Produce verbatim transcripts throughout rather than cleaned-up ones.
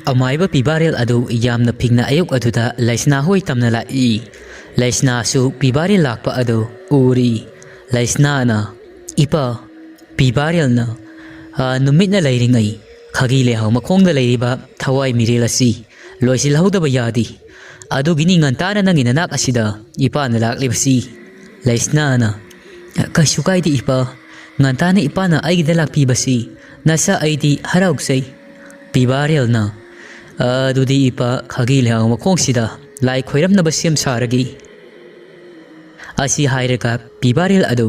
ꯑꯃꯥꯏꯕ ꯄꯤꯕꯥꯔꯦꯜ ꯑꯗꯨ ꯌꯥꯝꯅ ꯐꯤꯡꯅ ꯑꯌꯨꯛ ꯑꯗꯨꯗ ꯂꯩꯁꯅꯥ ꯍꯣꯏ ꯇꯝꯅ ꯂꯥꯛꯏ꯫ ꯂꯩꯁꯅꯥꯁꯨ ꯄꯤꯕꯥꯔꯦꯜ ꯂꯥꯛꯄ ꯑꯗꯨ ꯎꯔꯤ꯫ ꯂꯩꯁꯅꯥꯅ, "ꯏꯄꯥ, ꯄꯤꯕꯥꯔꯦꯜꯅ, ꯑ, ꯅꯨꯃꯤꯠꯅ ꯂꯩꯔꯤꯉꯩ ꯈꯥꯒꯤ ꯂꯩꯍꯥꯎ ꯃꯈꯣꯡꯗ ꯂꯩꯔꯤꯕ ꯊꯋꯥꯏ ꯃꯤꯔꯦꯜ ꯑꯁꯤ ꯂꯣꯏꯁꯤꯜꯍꯧꯗꯕ ꯌꯥꯗꯦ꯫ ꯑꯗꯨꯒꯤꯅꯤ ꯉꯟꯇꯥꯅ ꯅꯪꯒꯤ ꯅꯅꯥꯛ ꯑꯁꯤꯗ ꯏꯄꯥꯅ ꯂꯥꯛꯂꯤꯕꯁꯤ꯫" ꯂꯩꯁꯅꯥꯅ, "ꯀꯩꯁꯨ ꯀꯥꯏꯗꯦ ꯏꯄꯥ, ꯉꯟꯇꯥꯅ ꯏꯄꯥꯅ ꯑꯩꯒꯤꯗ ꯂꯥꯛꯄꯤꯕꯁꯤ ꯅꯁꯥ ꯑꯩꯗꯤ ꯍꯔꯥꯎꯖꯩ꯫" ꯄꯤꯕꯥꯔꯦꯜꯅ, "ꯑꯗꯨꯗꯤ ꯏꯄꯥ ꯈꯥꯒꯤ ꯂꯩꯍꯥꯎ ꯃꯈꯣꯡꯁꯤꯗ ꯂꯥꯏ ꯈꯣꯏꯔꯝꯅꯕ ꯁꯦꯝ ꯁꯥꯔꯒꯦ꯫" ꯑꯁꯤ ꯍꯥꯏꯔꯒ ꯄꯤꯕꯥꯔꯦꯜ ꯑꯗꯨ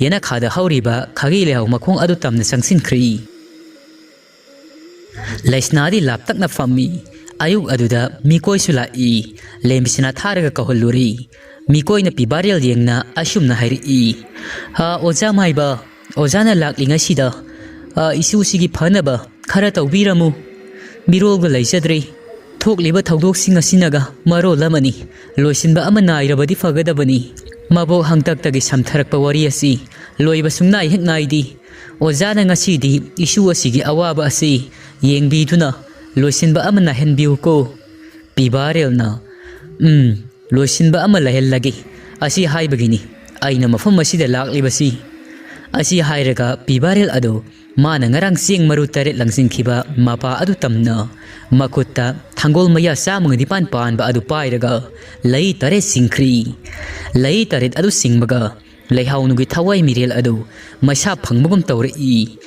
ꯌꯦꯅꯈꯥꯗ ꯍꯧꯔꯤꯕ ꯈꯥꯒꯤ ꯂꯩꯍꯥꯎ ꯃꯈꯣꯡ ꯑꯗꯨ ꯇꯝꯅ ꯆꯪꯁꯤꯟꯈ꯭ꯔꯤ꯫ ꯂꯩꯁꯅꯥꯗꯤ ꯂꯥꯞꯇꯛꯅ ꯐꯝꯃꯤ꯫ ꯑꯌꯨꯛ ꯑꯗꯨꯗ ꯃꯤꯀꯣꯏꯁꯨ ꯂꯥꯛꯏ꯫ ꯂꯦꯝꯕꯤꯁꯅꯥ ꯊꯥꯔꯒ ꯀꯧꯍꯜꯂꯨꯔꯤ꯫ ꯃꯤꯀꯣꯏꯅ ꯄꯤꯕꯥꯔꯦꯜ ꯌꯦꯡꯅ ꯑꯁꯨꯝꯅ ꯍꯥꯏꯔꯛꯏ, "ꯑ, ꯑꯣꯖꯥ ꯃꯥꯏꯕ, ꯑꯣꯖꯥꯅ ꯂꯥꯛꯂꯤꯉꯩꯁꯤꯗ, ꯑ, ꯏꯁꯨꯁꯤꯒꯤ ꯐꯅꯕ ꯈꯔ ꯇꯧꯕꯤꯔꯝꯃꯨ꯫ ꯃꯤꯔꯣꯜꯒ ꯂꯩꯖꯗ꯭ꯔꯦ꯫ ꯊꯣꯛꯂꯤꯕ ꯊꯧꯗꯣꯛꯁꯤꯡ ꯑꯁꯤꯅꯒ ꯃꯔꯣꯜ ꯑꯃꯅꯤ꯫ ꯂꯣꯏꯁꯤꯟꯕ ꯑꯃ ꯅꯥꯏꯔꯕꯗꯤ ꯐꯒꯗꯕꯅꯤ꯫ ꯃꯕꯣꯛ ꯍꯪꯇꯛꯇꯒꯤ ꯁꯝꯊꯔꯛꯄ ꯋꯥꯔꯤ ꯑꯁꯤ ꯂꯣꯏꯕ ꯁꯨꯡꯅꯥꯏ ꯍꯦꯛ ꯅꯥꯏꯗꯦ꯫ ꯑꯣꯖꯥꯅ ꯉꯁꯤꯗꯤ ꯏꯁꯨ ꯑꯁꯤꯒꯤ ꯑꯋꯥꯕ ꯑꯁꯤ ꯌꯦꯡꯕꯤꯗꯨꯅ ꯂꯣꯏꯁꯤꯟꯕ ꯑꯃ ꯅꯥꯏꯍꯟꯕꯤꯌꯨꯀꯣ꯫" ꯄꯤꯕꯥꯔꯦꯜꯅ, "ꯎꯝ, ꯂꯣꯏꯁꯤꯟꯕ ꯑꯃ ꯂꯩꯍꯜꯂꯒꯦ꯫ ꯑꯁꯤ ꯍꯥꯏꯕꯒꯤꯅꯤ ꯑꯩꯅ ꯃꯐꯝ ꯑꯁꯤꯗ ꯂꯥꯛꯂꯤꯕꯁꯤ꯫" ꯑꯁꯤ ꯍꯥꯏꯔꯒ ꯄꯤꯕꯥꯔꯦꯜ ꯑꯗꯨ ꯃꯥꯅ ꯉꯔꯥꯡ ꯆꯦꯡ ꯃꯔꯨ ꯇꯔꯦꯠ ꯂꯪꯁꯤꯟꯈꯤꯕ ꯃꯄꯥ ꯑꯗꯨ ꯇꯝꯅ ꯃꯈꯨꯠꯇ ꯊꯥꯡꯒꯣꯜ ꯃꯌꯥ ꯆꯥꯝꯃꯒ ꯅꯤꯄꯥꯟ ꯄꯥꯟꯕ ꯑꯗꯨ ꯄꯥꯏꯔꯒ ꯂꯩ ꯇꯔꯦꯠ ꯆꯤꯡꯈ꯭ꯔꯤ꯫ ꯂꯩ ꯇꯔꯦꯠ ꯑꯗꯨ ꯆꯤꯡꯕꯒ ꯂꯩꯍꯥꯎꯅꯨꯒꯤ ꯊꯋꯥꯏ ꯃꯤꯔꯦꯜ ꯑꯗꯨ ꯃꯩꯁꯥ ꯐꯪꯕꯒꯨꯝ ꯇꯧꯔꯛꯏ꯫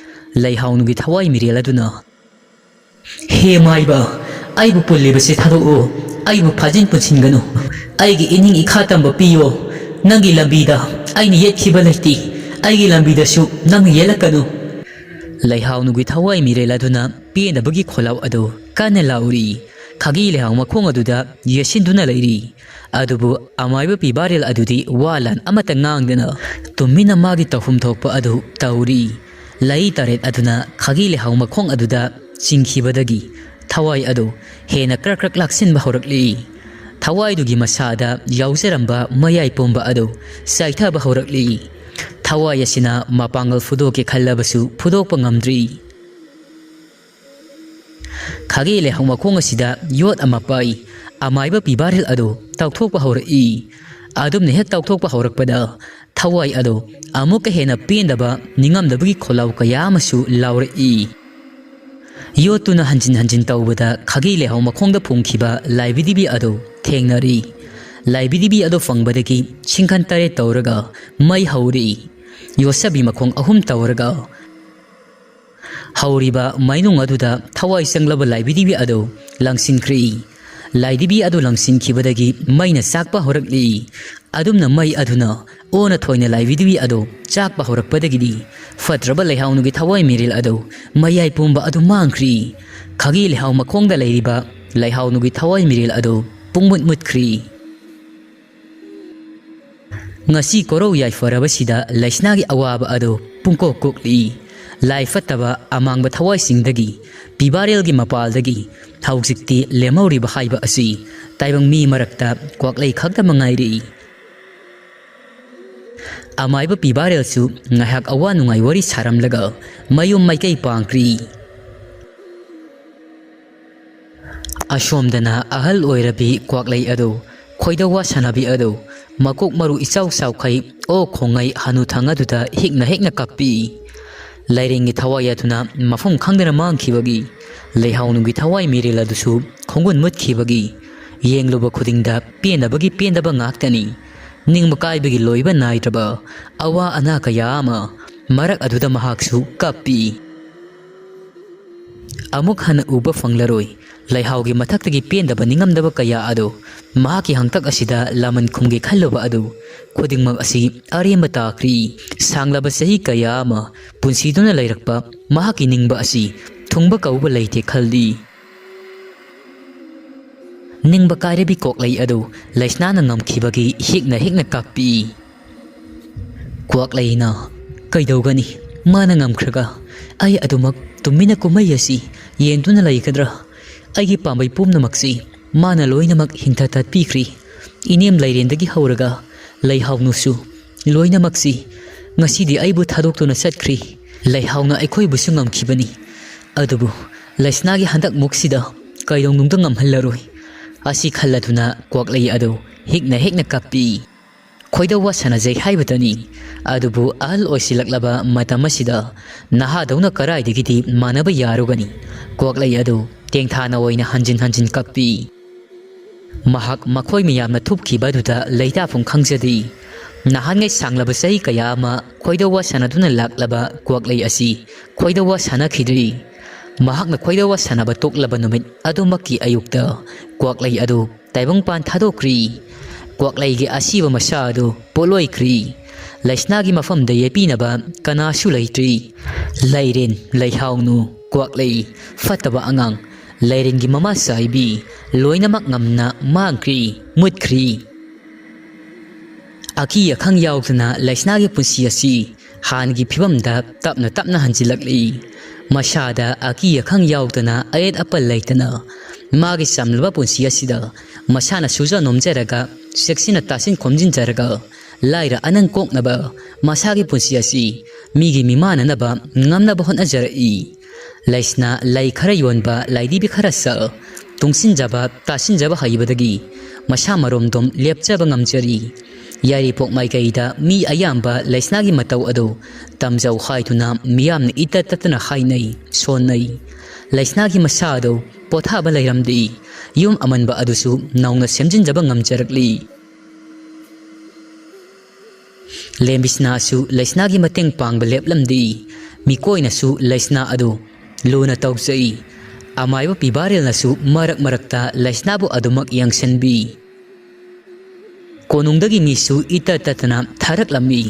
ꯂꯩꯍꯥꯎꯅꯨꯒꯤ ꯊꯋꯥꯏ ꯃꯤꯔꯦꯜ ꯑꯗꯨꯅ, "ꯍꯦ ꯃꯥꯏꯕ, ꯑꯩꯕꯨ ꯄꯨꯜꯂꯤꯕꯁꯤ ꯊꯥꯗꯣꯛꯎ꯫ ꯑꯩꯕꯨ ꯐꯥꯖꯤꯟ ꯄꯨꯟꯁꯤꯟꯒꯅꯨ꯫ ꯑꯩꯒꯤ ꯏꯅꯤꯡ ꯏꯈꯥ ꯇꯝꯕ ꯄꯤꯌꯣ꯫ ꯅꯪꯒꯤ ꯂꯝꯕꯤꯗ ꯑꯩꯅ ꯌꯦꯠꯈꯤꯕ ꯂꯩꯇꯦ꯫ ꯑꯩꯒꯤ ꯂꯝꯕꯤꯗꯁꯨ ꯅꯪꯅ ꯌꯦꯠꯂꯛꯀꯅꯨ꯫" ꯂꯩꯍꯥꯎꯅꯨꯒꯤ ꯊꯋꯥꯏ ꯃꯤꯔꯦꯜ ꯑꯗꯨꯅ ꯄꯦꯟꯗꯕꯒꯤ ꯈꯣꯜꯂꯥꯎ ꯑꯗꯨ ꯀꯟꯅ ꯂꯥꯎꯔꯤ꯫ ꯈꯥꯒꯤ ꯂꯩꯍꯥꯎ ꯃꯈꯣꯡ ꯑꯗꯨꯗ ꯌꯦꯠꯁꯤꯟꯗꯨꯅ ꯂꯩꯔꯤ꯫ ꯑꯗꯨꯕꯨ ꯑꯃꯥꯏꯕ ꯄꯤꯕꯥꯔꯦꯜ ꯑꯗꯨꯗꯤ ꯋꯥ ꯂꯥꯟ ꯑꯃꯠꯇ ꯉꯥꯡꯗꯅ ꯇꯨꯃꯤꯟꯅ ꯃꯥꯒꯤ ꯇꯧꯐꯝ ꯊꯣꯛꯄ ꯑꯗꯨ ꯇꯧꯔꯤ꯫ ꯂꯩ ꯇꯔꯦꯠ ꯑꯗꯨꯅ ꯈꯥꯒꯤ ꯂꯩꯍꯥꯎ ꯃꯈꯣꯡ ꯑꯗꯨꯗ ꯆꯤꯡꯈꯤꯕꯗꯒꯤ ꯊꯋꯥꯏ ꯑꯗꯨ ꯍꯦꯟꯅ ꯀ꯭ꯔꯛ ꯀ꯭ꯔꯛ ꯂꯥꯛꯁꯤꯟꯕ ꯍꯧꯔꯛꯂꯤ꯫ ꯊꯋꯥꯏꯗꯨꯒꯤ ꯃꯁꯥꯗ ꯌꯥꯎꯖꯔꯝꯕ ꯃꯌꯥꯏ ꯄꯨꯝꯕ ꯑꯗꯨ ꯆꯥꯏꯊꯕ ꯍꯧꯔꯛꯂꯤ꯫ ꯊꯋꯥꯏ ꯑꯁꯤꯅ ꯃꯄꯥꯡꯒꯜ ꯐꯨꯗꯣꯛꯀꯦ ꯈꯜꯂꯕꯁꯨ ꯐꯨꯗꯣꯛꯄ ꯉꯝꯗ꯭ꯔꯤ꯫ ꯈꯥꯒꯦ ꯂꯩꯍꯥꯎ ꯃꯈꯣꯡ ꯑꯁꯤꯗ ꯌꯣꯠ ꯑꯃ ꯄꯥꯏ꯫ ꯑꯃꯥꯏꯕ ꯄꯤꯕꯥꯔꯦꯜ ꯑꯗꯨ ꯇꯧꯊꯣꯛꯄ ꯍꯧꯔꯛꯏ꯫ ꯑꯗꯨꯝꯅ ꯍꯦꯛ ꯇꯧꯊꯣꯛꯄ ꯍꯧꯔꯛꯄꯗ ꯊꯋꯥꯏ ꯑꯗꯨ ꯑꯃꯨꯛꯀ ꯍꯦꯟꯅ ꯄꯦꯟꯗꯕ, ꯅꯤꯡꯉꯝꯗꯕꯒꯤ ꯈꯣꯜꯂꯥꯎ ꯀꯌꯥ ꯑꯃꯁꯨ ꯂꯥꯎꯔꯛꯏ꯫ ꯌꯣꯠꯇꯨꯅ ꯍꯟꯖꯤꯟ ꯍꯟꯖꯤꯟ ꯇꯧꯕꯗ ꯈꯥꯒꯦ ꯂꯩꯍꯥꯎ ꯃꯈꯣꯡꯗ ꯐꯨꯝꯈꯤꯕ ꯂꯥꯏꯕꯤꯗꯤꯕꯤ ꯑꯗꯨ ꯊꯦꯡꯅꯔꯤ꯫ ꯂꯥꯏꯕꯤꯗꯤꯕꯤ ꯑꯗꯨ ꯐꯪꯕꯗꯒꯤ ꯁꯤꯡꯈꯟ ꯇꯔꯦꯠ ꯇꯧꯔꯒ ꯃꯩ ꯍꯧꯔꯤ꯫ ꯌꯣꯠꯁꯕꯤ ꯃꯈꯣꯡ ꯑꯍꯨꯝ ꯇꯧꯔꯒ ꯍꯧꯔꯤꯕ ꯃꯩꯅꯨꯡ ꯑꯗꯨꯗ ꯊꯋꯥꯏ ꯆꯪꯂꯕ ꯂꯥꯏꯕꯤꯗꯤꯕꯤ ꯑꯗꯨ ꯂꯪꯁꯤꯟꯈ꯭ꯔꯤ꯫ ꯂꯥꯏꯗꯤꯕꯤ ꯑꯗꯨ ꯂꯪꯁꯤꯟꯈꯤꯕꯗꯒꯤ ꯃꯩꯅ ꯆꯥꯛꯄ ꯍꯧꯔꯛꯂꯤ꯫ ꯑꯗꯨꯝꯅ ꯃꯩ ꯑꯗꯨꯅ ꯑꯣꯟꯅ ꯊꯣꯏꯅ ꯂꯥꯏꯕꯤꯗꯤꯕꯤ ꯑꯗꯨ ꯆꯥꯛꯄ ꯍꯧꯔꯛꯄꯗꯒꯤꯗꯤ ꯐꯠꯇ꯭ꯔꯕ ꯂꯩꯍꯥꯎꯅꯨꯒꯤ ꯊꯋꯥꯏ ꯃꯤꯔꯦꯜ ꯑꯗꯨ ꯃꯌꯥꯏ ꯄꯨꯝꯕ ꯑꯗꯨ ꯃꯥꯡꯈ꯭ꯔꯤ꯫ ꯈꯥꯒꯤ ꯂꯩꯍꯥꯎ ꯃꯈꯣꯡꯗ ꯂꯩꯔꯤꯕ ꯂꯩꯍꯥꯎꯅꯨꯒꯤ ꯊꯋꯥꯏ ꯃꯤꯔꯦꯜ ꯑꯗꯨ ꯄꯨꯡꯃꯨꯠ ꯃꯨꯠꯈ꯭ꯔꯤ꯫ ꯉꯁꯤ ꯀꯣꯔꯧ ꯌꯥꯏꯐꯔꯕꯁꯤꯗ ꯂꯩꯁꯅꯥꯒꯤ ꯑꯋꯥꯕ ꯑꯗꯨ ꯄꯨꯡꯀꯣꯛ ꯀꯣꯛꯂꯤ꯫ ꯂꯥꯏ ꯐꯠꯇꯕ ꯑꯃꯥꯡꯕ ꯊꯋꯥꯏꯁꯤꯡꯗꯒꯤ ꯄꯤꯕꯥꯔꯦꯜꯒꯤ ꯃꯄꯥꯜꯗꯒꯤ ꯍꯧꯖꯤꯛꯇꯤ ꯂꯦꯝꯍꯧꯔꯤꯕ ꯍꯥꯏꯕ ꯑꯁꯤ ꯇꯥꯏꯕꯪ ꯃꯤ ꯃꯔꯛꯇ ꯀ꯭ꯋꯥꯛꯂꯩ ꯈꯛꯇ ꯃꯉꯥꯏꯔꯛꯏ꯫ ꯑꯃꯥꯏꯕ ꯄꯤꯕꯥꯔꯦꯜꯁꯨ ꯉꯥꯏꯍꯥꯛ ꯑꯋꯥ ꯅꯨꯡꯉꯥꯏ ꯋꯥꯔꯤ ꯁꯥꯔꯝꯂꯒ ꯃꯌꯨꯝ ꯃꯥꯏꯀꯩ ꯄꯥꯡꯈ꯭ꯔꯤ꯫ ꯑꯁꯣꯝꯗꯅ ꯑꯍꯜ ꯑꯣꯏꯔꯕꯤ ꯀ꯭ꯋꯥꯛꯂꯩ ꯑꯗꯨ ꯈꯣꯏꯗꯧ ꯋꯥ ꯁꯥꯟꯅꯕꯤ ꯑꯗꯨ ꯃꯀꯣꯛ ꯃꯔꯨ ꯏꯆꯥꯎ ꯆꯥꯎꯈꯩ ꯑꯣꯛ ꯈꯣꯡꯉꯩ ꯍꯅꯨꯊꯪ ꯑꯗꯨꯗ ꯍꯤꯛꯅ ꯍꯤꯛꯅ ꯀꯞꯄꯤ꯫ ꯂꯥꯏꯔꯦꯟꯒꯤ ꯊꯋꯥꯏ ꯑꯗꯨꯅ ꯃꯐꯝ ꯈꯪꯗꯅ ꯃꯥꯡꯈꯤꯕꯒꯤ ꯂꯩꯍꯥꯎꯅꯨꯡꯒꯤ ꯊꯋꯥꯏ ꯃꯤꯔꯦꯜ ꯑꯗꯨꯁꯨ ꯈꯣꯡꯒꯨꯟ ꯃꯨꯠꯈꯤꯕꯒꯤ ꯌꯦꯡꯂꯨꯕ ꯈꯨꯗꯤꯡꯗ ꯄꯦꯟꯗꯕꯒꯤ ꯄꯦꯟꯗꯕ ꯉꯥꯛꯇꯅꯤ꯫ ꯅꯤꯡꯕ ꯀꯥꯏꯕꯒꯤ ꯂꯣꯏꯕ ꯅꯥꯏꯗ꯭ꯔꯕ ꯑꯋꯥ ꯑꯅꯥ ꯀꯌꯥ ꯑꯃ ꯃꯔꯛ ꯑꯗꯨꯗ ꯃꯍꯥꯛꯁꯨ ꯀꯞꯄꯤ꯫ ꯑꯃꯨꯛ ꯍꯟꯅ ꯎꯕ ꯐꯪꯂꯔꯣꯏ꯫ ꯂꯩꯍꯥꯎꯒꯤ ꯃꯊꯛꯇꯒꯤ ꯄꯦꯟꯗꯕ ꯅꯤꯡꯉꯝꯗꯕ ꯀꯌꯥ ꯑꯗꯨ ꯃꯍꯥꯛꯀꯤ ꯍꯪꯇꯛ ꯑꯁꯤꯗ ꯂꯃꯟ ꯈꯨꯝꯒꯦ ꯈꯜꯂꯨꯕ ꯑꯗꯨ ꯈꯨꯗꯤꯡꯃꯛ ꯑꯁꯤ ꯑꯔꯦꯝꯕ ꯇꯥꯈ꯭ꯔꯤ꯫ ꯁꯥꯡꯂꯕ ꯆꯍꯤ ꯀꯌꯥ ꯑꯃ ꯄꯨꯟꯁꯤꯗꯨꯅ ꯂꯩꯔꯛꯄ ꯃꯍꯥꯛꯀꯤ ꯅꯤꯡꯕ ꯑꯁꯤ ꯊꯨꯡꯕ ꯀꯧꯕ ꯂꯩꯇꯦ ꯈꯜꯂꯤ꯫ ꯅꯤꯡꯕ ꯀꯥꯏꯔꯕꯤ ꯀꯣꯛꯂꯩ ꯑꯗꯨ ꯂꯩꯁꯅꯥꯅ ꯉꯝꯈꯤꯕꯒꯤ ꯍꯤꯛꯅ ꯍꯤꯛꯅ ꯀꯥꯞꯄꯤ꯫ ꯀ꯭ꯋꯥꯛꯂꯩꯅ, "ꯀꯩꯗꯧꯒꯅꯤ? ꯃꯥꯅ ꯉꯝꯈ꯭ꯔꯒ ꯑꯩ ꯑꯗꯨꯃꯛ ꯇꯨꯃꯤꯟꯅ ꯀꯨꯝꯍꯩ ꯑꯁꯤ ꯌꯦꯡꯗꯨꯅ ꯂꯩꯒꯗ꯭ꯔꯥ? ꯑꯩꯒꯤ ꯄꯥꯝꯕꯩ ꯄꯨꯝꯅꯃꯛꯁꯤ ꯃꯥꯅ ꯂꯣꯏꯅꯃꯛ ꯍꯤꯡꯊ ꯇꯠꯄꯤꯈ꯭ꯔꯤ꯫ ꯏꯅꯦꯝ ꯂꯩꯔꯦꯟꯗꯒꯤ ꯍꯧꯔꯒ ꯂꯩꯍꯥꯎꯅꯨꯁꯨ ꯂꯣꯏꯅꯃꯛꯁꯤ ꯉꯁꯤꯗꯤ ꯑꯩꯕꯨ ꯊꯥꯗꯣꯛꯇꯨꯅ ꯆꯠꯈ꯭ꯔꯤ꯫ ꯂꯩꯍꯥꯎꯅ ꯑꯩꯈꯣꯏꯕꯨꯁꯨ ꯉꯝꯈꯤꯕꯅꯤ꯫ ꯑꯗꯨꯕꯨ ꯂꯩꯁꯅꯥꯒꯤ ꯍꯟꯗꯛ ꯃꯨꯛꯁꯤꯗ ꯀꯩꯗꯧꯅꯨꯡꯗ ꯉꯝꯍꯜꯂꯔꯣꯏ꯫ ꯑꯁꯤ ꯈꯜꯂꯗꯨꯅ ꯀ꯭ꯋꯥꯛꯂꯩ ꯑꯗꯨ ꯍꯤꯛꯅ ꯍꯤꯛꯅ ꯀꯞꯄꯤ꯫ ꯈꯣꯏꯗꯧ ꯋꯥꯁꯅꯖꯩ ꯍꯥꯏꯕꯇꯅꯤ꯫ ꯑꯗꯨꯕꯨ ꯑꯍꯜ ꯑꯣꯏꯁꯤꯜꯂꯛꯂꯕ ꯃꯇꯝ ꯑꯁꯤꯗ ꯅꯍꯥꯗꯧꯅ ꯀꯔꯥꯏꯗꯒꯤꯗꯤ ꯃꯥꯟꯅꯕ ꯌꯥꯔꯨꯒꯅꯤ? ꯀ꯭ꯋꯥꯛꯂꯩ ꯑꯗꯨ ꯇꯦꯡꯊꯥꯅ ꯑꯣꯏꯅ ꯍꯟꯖꯤꯟ ꯍꯟꯖꯤꯟ ꯀꯞꯄꯤ꯫ ꯃꯍꯥꯛ ꯃꯈꯣꯏ ꯃꯌꯥꯝꯅ ꯊꯨꯞꯈꯤꯕ ꯑꯗꯨꯗ ꯂꯩꯇꯥꯐꯝ ꯈꯪꯖꯗꯦ꯫ ꯅꯍꯥꯟꯉꯩ ꯁꯥꯡꯂꯕ ꯆꯍꯤ ꯀꯌꯥ ꯑꯃ ꯈꯣꯏꯗꯧ ꯋꯥꯁꯅꯗꯨꯅ ꯂꯥꯛꯂꯕ ꯀ꯭ꯋꯥꯛꯂꯩ ꯑꯁꯤ ꯈꯣꯏꯗꯧ ꯋꯥꯁꯅꯈꯤꯗ꯭ꯔꯤ꯫ ꯃꯍꯥꯛꯅ ꯈꯣꯏꯗꯧ ꯋꯥꯁꯅꯕ ꯇꯣꯛꯂꯕ ꯅꯨꯃꯤꯠ ꯑꯗꯨꯃꯛꯀꯤ ꯑꯌꯨꯛꯇ ꯀ꯭ꯋꯥꯛꯂꯩ ꯑꯗꯨ ꯇꯥꯏꯕꯪꯄꯥꯟ ꯊꯥꯗꯣꯛꯈ꯭ꯔꯤ꯫ ꯀ꯭ꯋꯥꯛꯂꯩꯒꯤ ꯑꯁꯤꯕ ꯃꯁꯥ ꯑꯗꯨ ꯄꯣꯠꯂꯣꯏꯈ꯭ꯔꯤ꯫ ꯂꯩꯁꯅꯥꯒꯤ ꯃꯐꯝꯗ ꯌꯦꯠꯄꯤꯅꯕ ꯀꯅꯥꯁꯨ ꯂꯩꯇ꯭ꯔꯤ꯫ ꯂꯩꯔꯦꯟ, ꯂꯩꯍꯥꯎꯅꯨ, ꯀ꯭ꯋꯥꯛꯂꯩ, ꯐꯠꯇꯕ ꯑꯉꯥꯡ, ꯂꯩꯔꯦꯟꯒꯤ ꯃꯃꯥ ꯆꯥꯏꯕꯤ, ꯂꯣꯏꯅꯃꯛ ꯉꯝꯅ ꯃꯥꯡꯈ꯭ꯔꯤ, ꯃꯨꯠꯈ꯭ꯔꯤ꯫ ꯑꯀꯤ ꯑꯈꯪ ꯌꯥꯎꯗꯅ ꯂꯩꯁꯅꯥꯒꯤ ꯄꯨꯟꯁꯤ ꯑꯁꯤ ꯍꯥꯟꯅꯒꯤ ꯐꯤꯕꯝꯗ ꯇꯞꯅ ꯇꯞꯅ ꯍꯟꯖꯤꯜꯂꯛꯂꯤ꯫ ꯃꯁꯥꯗ ꯑꯀꯤ ꯑꯈꯪ ꯌꯥꯎꯗꯅ, ꯑꯌꯦꯠ ꯑꯄꯟ ꯂꯩꯇꯅ, ꯃꯥꯒꯤ ꯆꯝꯂꯕ ꯄꯨꯟꯁꯤ ꯑꯁꯤꯗ ꯃꯁꯥꯅ ꯁꯨꯖ ꯅꯣꯝꯖꯔꯒ, ꯆꯦꯛꯁꯤꯟꯅ ꯇꯥꯁꯤꯟ ꯈꯣꯝꯖꯤꯟꯖꯔꯒ, ꯂꯥꯏꯔ ꯑꯅꯪ ꯀꯣꯛꯅꯕ ꯃꯁꯥꯒꯤ ꯄꯨꯟꯁꯤ ꯑꯁꯤ ꯃꯤꯒꯤ ꯃꯤꯃꯥꯟꯅꯅꯕ ꯉꯝꯅꯕ ꯍꯣꯠꯅꯖꯔꯛꯏ꯫ ꯂꯩꯁꯅꯥ ꯂꯩ ꯈꯔ ꯌꯣꯟꯕ ꯂꯥꯏꯙꯤꯕꯤ ꯈꯔ ꯁꯛ, ꯇꯨꯡꯁꯤꯟꯖꯕ, ꯇꯥꯁꯤꯟꯖꯕ ꯍꯩꯕꯗꯒꯤ ꯃꯁꯥ ꯃꯔꯣꯝꯗꯣꯝ ꯂꯦꯞꯆꯕ ꯉꯝꯖꯔꯤ꯫ ꯌꯥꯏꯔꯤꯄꯣꯛ ꯃꯥꯏꯀꯩꯗ ꯃꯤ ꯑꯌꯥꯝꯕ ꯂꯩꯁꯅꯥꯒꯤ ꯃꯇꯧ ꯑꯗꯨ ꯇꯝꯖꯧ ꯍꯥꯏꯗꯨꯅ ꯃꯤꯌꯥꯝꯅ ꯏꯇꯠ ꯇꯠꯇꯅ ꯍꯥꯏꯅꯩ, ꯁꯣꯟꯅꯩ꯫ ꯂꯩꯁꯅꯥꯒꯤ ꯃꯁꯥ ꯑꯗꯨ ꯄꯣꯊꯥꯕ ꯂꯩꯔꯝꯗꯦ꯫ ꯌꯨꯝ ꯑꯃꯟꯕ ꯑꯗꯨꯁꯨ ꯅꯧꯅ ꯁꯦꯝꯖꯤꯟꯖꯕ ꯉꯝꯖꯔꯛꯂꯤ꯫ ꯂꯦꯝꯕꯤꯁꯅꯥꯁꯨ ꯂꯩꯁꯅꯥꯒꯤ ꯃꯇꯦꯡ ꯄꯥꯡꯕ ꯂꯦꯞꯂꯝꯗꯦ꯫ ꯃꯤꯀꯣꯏꯅꯁꯨ ꯂꯩꯁꯅꯥ ꯑꯗꯨ ꯂꯨꯅ ꯇꯧꯖꯩ꯫ ꯑꯃꯥꯏꯕ ꯄꯤꯕꯥꯔꯦꯜꯅꯁꯨ ꯃꯔꯛ ꯃꯔꯛꯇ ꯂꯩꯁꯅꯥꯕꯨ ꯑꯗꯨꯃꯛ ꯌꯦꯡꯁꯤꯟꯕꯤ꯫ ꯀꯣꯅꯨꯡꯗꯒꯤ ꯃꯤꯁꯨ ꯏꯇꯠ ꯇꯠꯇꯅ ꯊꯥꯔꯛꯂꯝꯃꯤ꯫